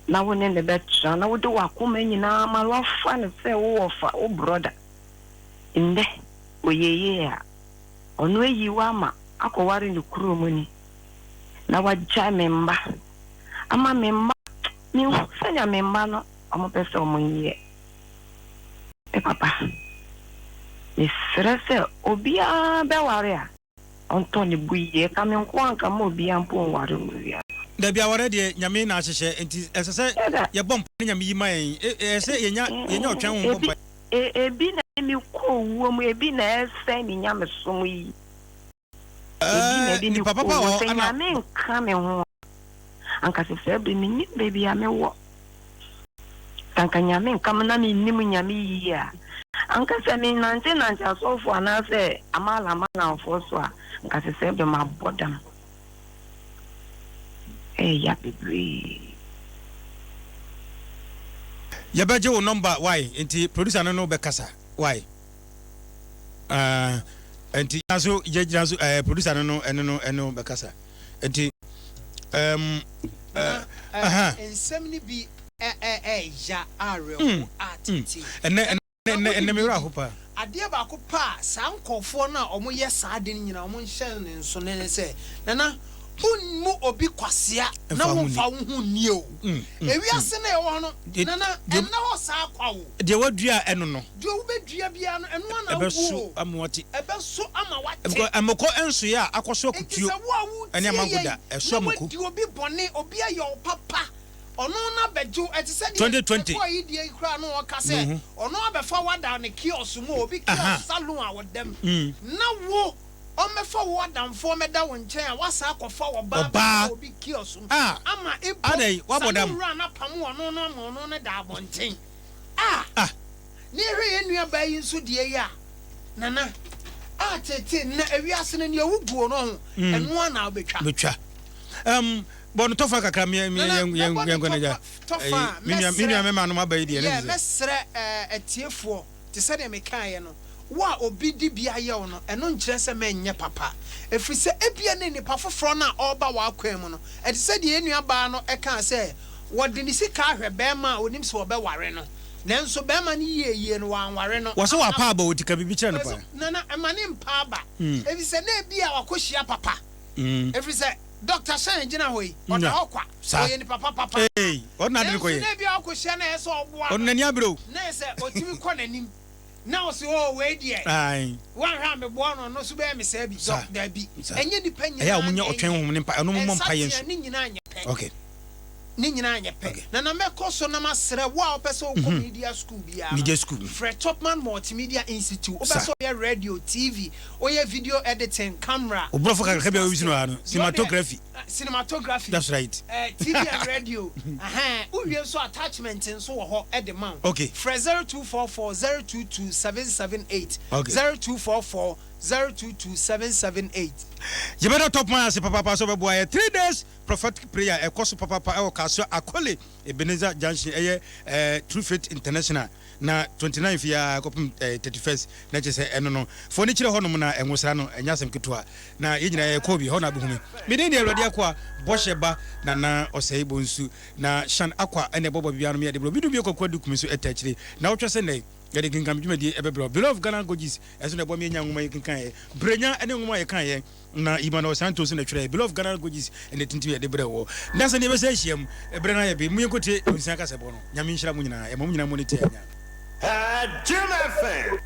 na wo ne no bɛtra, na wode w'akoma nyinaa ma no, woafa no sɛ wo wɔfa, wo brɔda. Ndɛ, ɔyɛ yie a, ɔno ayi wo ama akɔware ne kurom ni, na wagyae me mma ama me mma, menhu sɛnea me mma no wɔpɛ sɛ wɔyɛ. Me papa, mesrɛ sɛ obiara bɛware a, Ɔntɔ ne bo yie. Ɛka me nko a nka mma obiara mpo nware wɔ wiase. Dabi aware deɛ Nyame na ahyehyɛ nti ɛsɛ sɛ yɛbɔ mpaeɛ na Nyame yi ma yɛn ɛsɛ sɛ yɛnya yɛnya ɔtwɛn ho bɔ mpaeɛ. Ebi na ɛde me kɔ owuo mu ebi na ɛsɛe me nyamesom yi ebi na ɛde me kɔ owuo sɛ Nyame nka me ho a anka sesɛɛ bere mennim baabi a mewɔ. Sɛ anka Nyame nka me na mennim Nyame yie a, anka sɛ menantenante asɔfoɔ anaasɛ amanamanfoɔ so a, anka sesɛɛ berɛ mabɔ dam. Ɛyɛ ya bebree. Yɛbɛgye wo number wai nti producer no ne wo bɛkasa wai ah nti gyina so gyina so eh, producer no no ɛno no ɛno bɛkasa nti um, uh, uh, nsɛm no bi ɛɛya awerɛho atete ɛnɛ Ɛnnɛ, ɛnnɛ me werɛ aho paa. Adeɛ baako pɛ a saa nkorɔfoɔ no a wɔyɛ saa ade no nyinaa wɔnhyɛ no nso ne sɛ, Nana, wommu obi kwasea na womfa wo ho nni o. Ewiase no a yɛwɔ hɔ no, Nana, ɛnna hɔ saa kwa o. Deɛ woadua a ɛno no. Deɛ wobɛdua biara no, ɛno ara na wogu Ɛbɛso o. ama woate. Ɛbɛso ama woate. Because mmoko nsoeɛ a akɔso Enti akutuo sɛ wo a ne wotie amango yɛn da, ɛso na amoko. woadi obi bɔne, obi ayɛ wo papa, Ɔno na bɛgye wo. Ɛte sɛ deɛ 2020. ɛkɔɔ yi deɛ yi koraa na ɔka sɛ Mehu. ɔno abɛfa wo ada ne kiosk mu, obi Aha. kiosk salon a ɔda mu, Mm. na wo ɔmmɛfa wo adamfoɔ mmɛda wo nkyɛn a woasan akɔfa ɔbaa Ɔbaa. abɛda obi kiosk mu Ah. ama mpo Adɛn, woabɔ salon dam? wura no apamo ɔno no ama ɔno no da abɔnten. Ah! Ah. Ne yɛhwɛ yɛn nua baa yi nso deɛ yi a, Nana, ah tete na ewiase no nea woguo no ho, ɛno ara na wobɛtwa. Bɛtwa. Um, bɔ no tɔfa kakra me me Nana, yɛn yɛn mɛbɔ yɛn no kɔ n'agya. tɔfa a, Me nua me nua mɛsrɛ, mɛma no aba yi deɛ ne yeah, sɛ. mɛsrɛ eh, atiefoɔ, te sɛ deɛ mekaeɛ no, wo a obi de bi ayɛ wo no, ɛno nkyerɛ sɛ mɛnyɛ papa. Ɛfiri sɛ ebia ne nipa foforɔ no a ɔreba w'akwan mu no, ɛte sɛ deɛ yɛn nua baa no kaa sɛ wɔde ne sika ahwɛ barima a ɔnim sɛ ɔbɛware no. Nanso barima no yɛɛ yie no, wanware no. Wɔse wapa aba o, nti ka biribi kyerɛ no paa. Nana, mma no mpa aba, efisɛ na ebia wakɔhyia papa. Efisɛ Dɔkta Shane gyina hɔ yi, ɔda hɔ kwa, ɔyɛ nipa papa paa. Ei, ɔno na ade no Nanso kɔyɛ. na ebia wakɔhyia na ɛyɛ sɛ ɔboa Ɔno no, n'ani abere o. na ɛyɛ sɛ ɔtumi kɔ n'anim, na ɔse, Oh, wei deɛ, Ae. woanhwɛ a meboa no, ɔno nso bɛyɛ me saa bi. Saa. Dɔk, dabi. Saa. Ɛnyɛ nnipa Ɛyɛ a nyinaa wɔnya na ɔtwɛn ɛnyɛ. honhom ne mpa, ɛno mommɔ mpaeɛ Nsateaa nso. ne nyinaa nyɛ pɛ. Okay. Ne nyinaa nyɛ pɛ. Na na mɛkɔ so na masrɛ wo a wopɛ sɛ wokɔ media school biara no, Media school. frɛ Topman Multimedia Institute. Wopɛ Sa. sɛ woyɛ radio, TV, woyɛ video editing, camera, Oborɔfo kakraka bi a wɔyi no ha no, newscasting, deɛ wode- cinematography. Cinematography. That's right. TV and radio. Ɛhɛn, wowie nso attachment nso wɔ hɔ de ma wo. Okay. Frɛ 0244 022 778. Okay. 0244 022 778. Yɛbɛda Topman ase papaapa sɛ ɔbɛboa yɛ. 3 days prophetic prayer ɛkɔ so papaapa ɛwɔ Kasoa Akole Ebenezer Junction, ɛyɛ True Faith International, na 29 fi a kɔpem 31st, na kyerɛ sɛ ɛno no fo ne kyerɛ hɔnom na ɛnwosra no ɛnyɛ asɛm ketewa, na yɛn nyinaa yɛkɔ bi hɔ na abɛhu me. Meden deɛ Awurade akoa bɔhyɛ ba Nana Ɔsɛe Bonsu na Shan Akwa ɛna ɛbɔbɔ biribiara no meyɛ de berɛ obi du bi kɔkɔ adu kumi so ɛta akyire na wotwa sɛ nnɛ yɛde kenkan dwumadie ɛbɛbrɛ. Beloved Ghana Gorges ɛso na ɛbɔ me anya nwoma yi kenkan yɛ Brenya ɛne nwoma a yɛkan yɛ na Emmanuel Santos na twerɛ Beloved Ghana Gorges ɛna tintim yɛde brɛ wɔ na sɛ ne yɛbɛsɛ ahyia mu ɛberɛ no ayɛ be mu yɛnkɔtie onsia kasɛbɔ no. Nyame nhyira mo nyinaa, ɛma mo nyinaa mo ne te anya. Jim FM.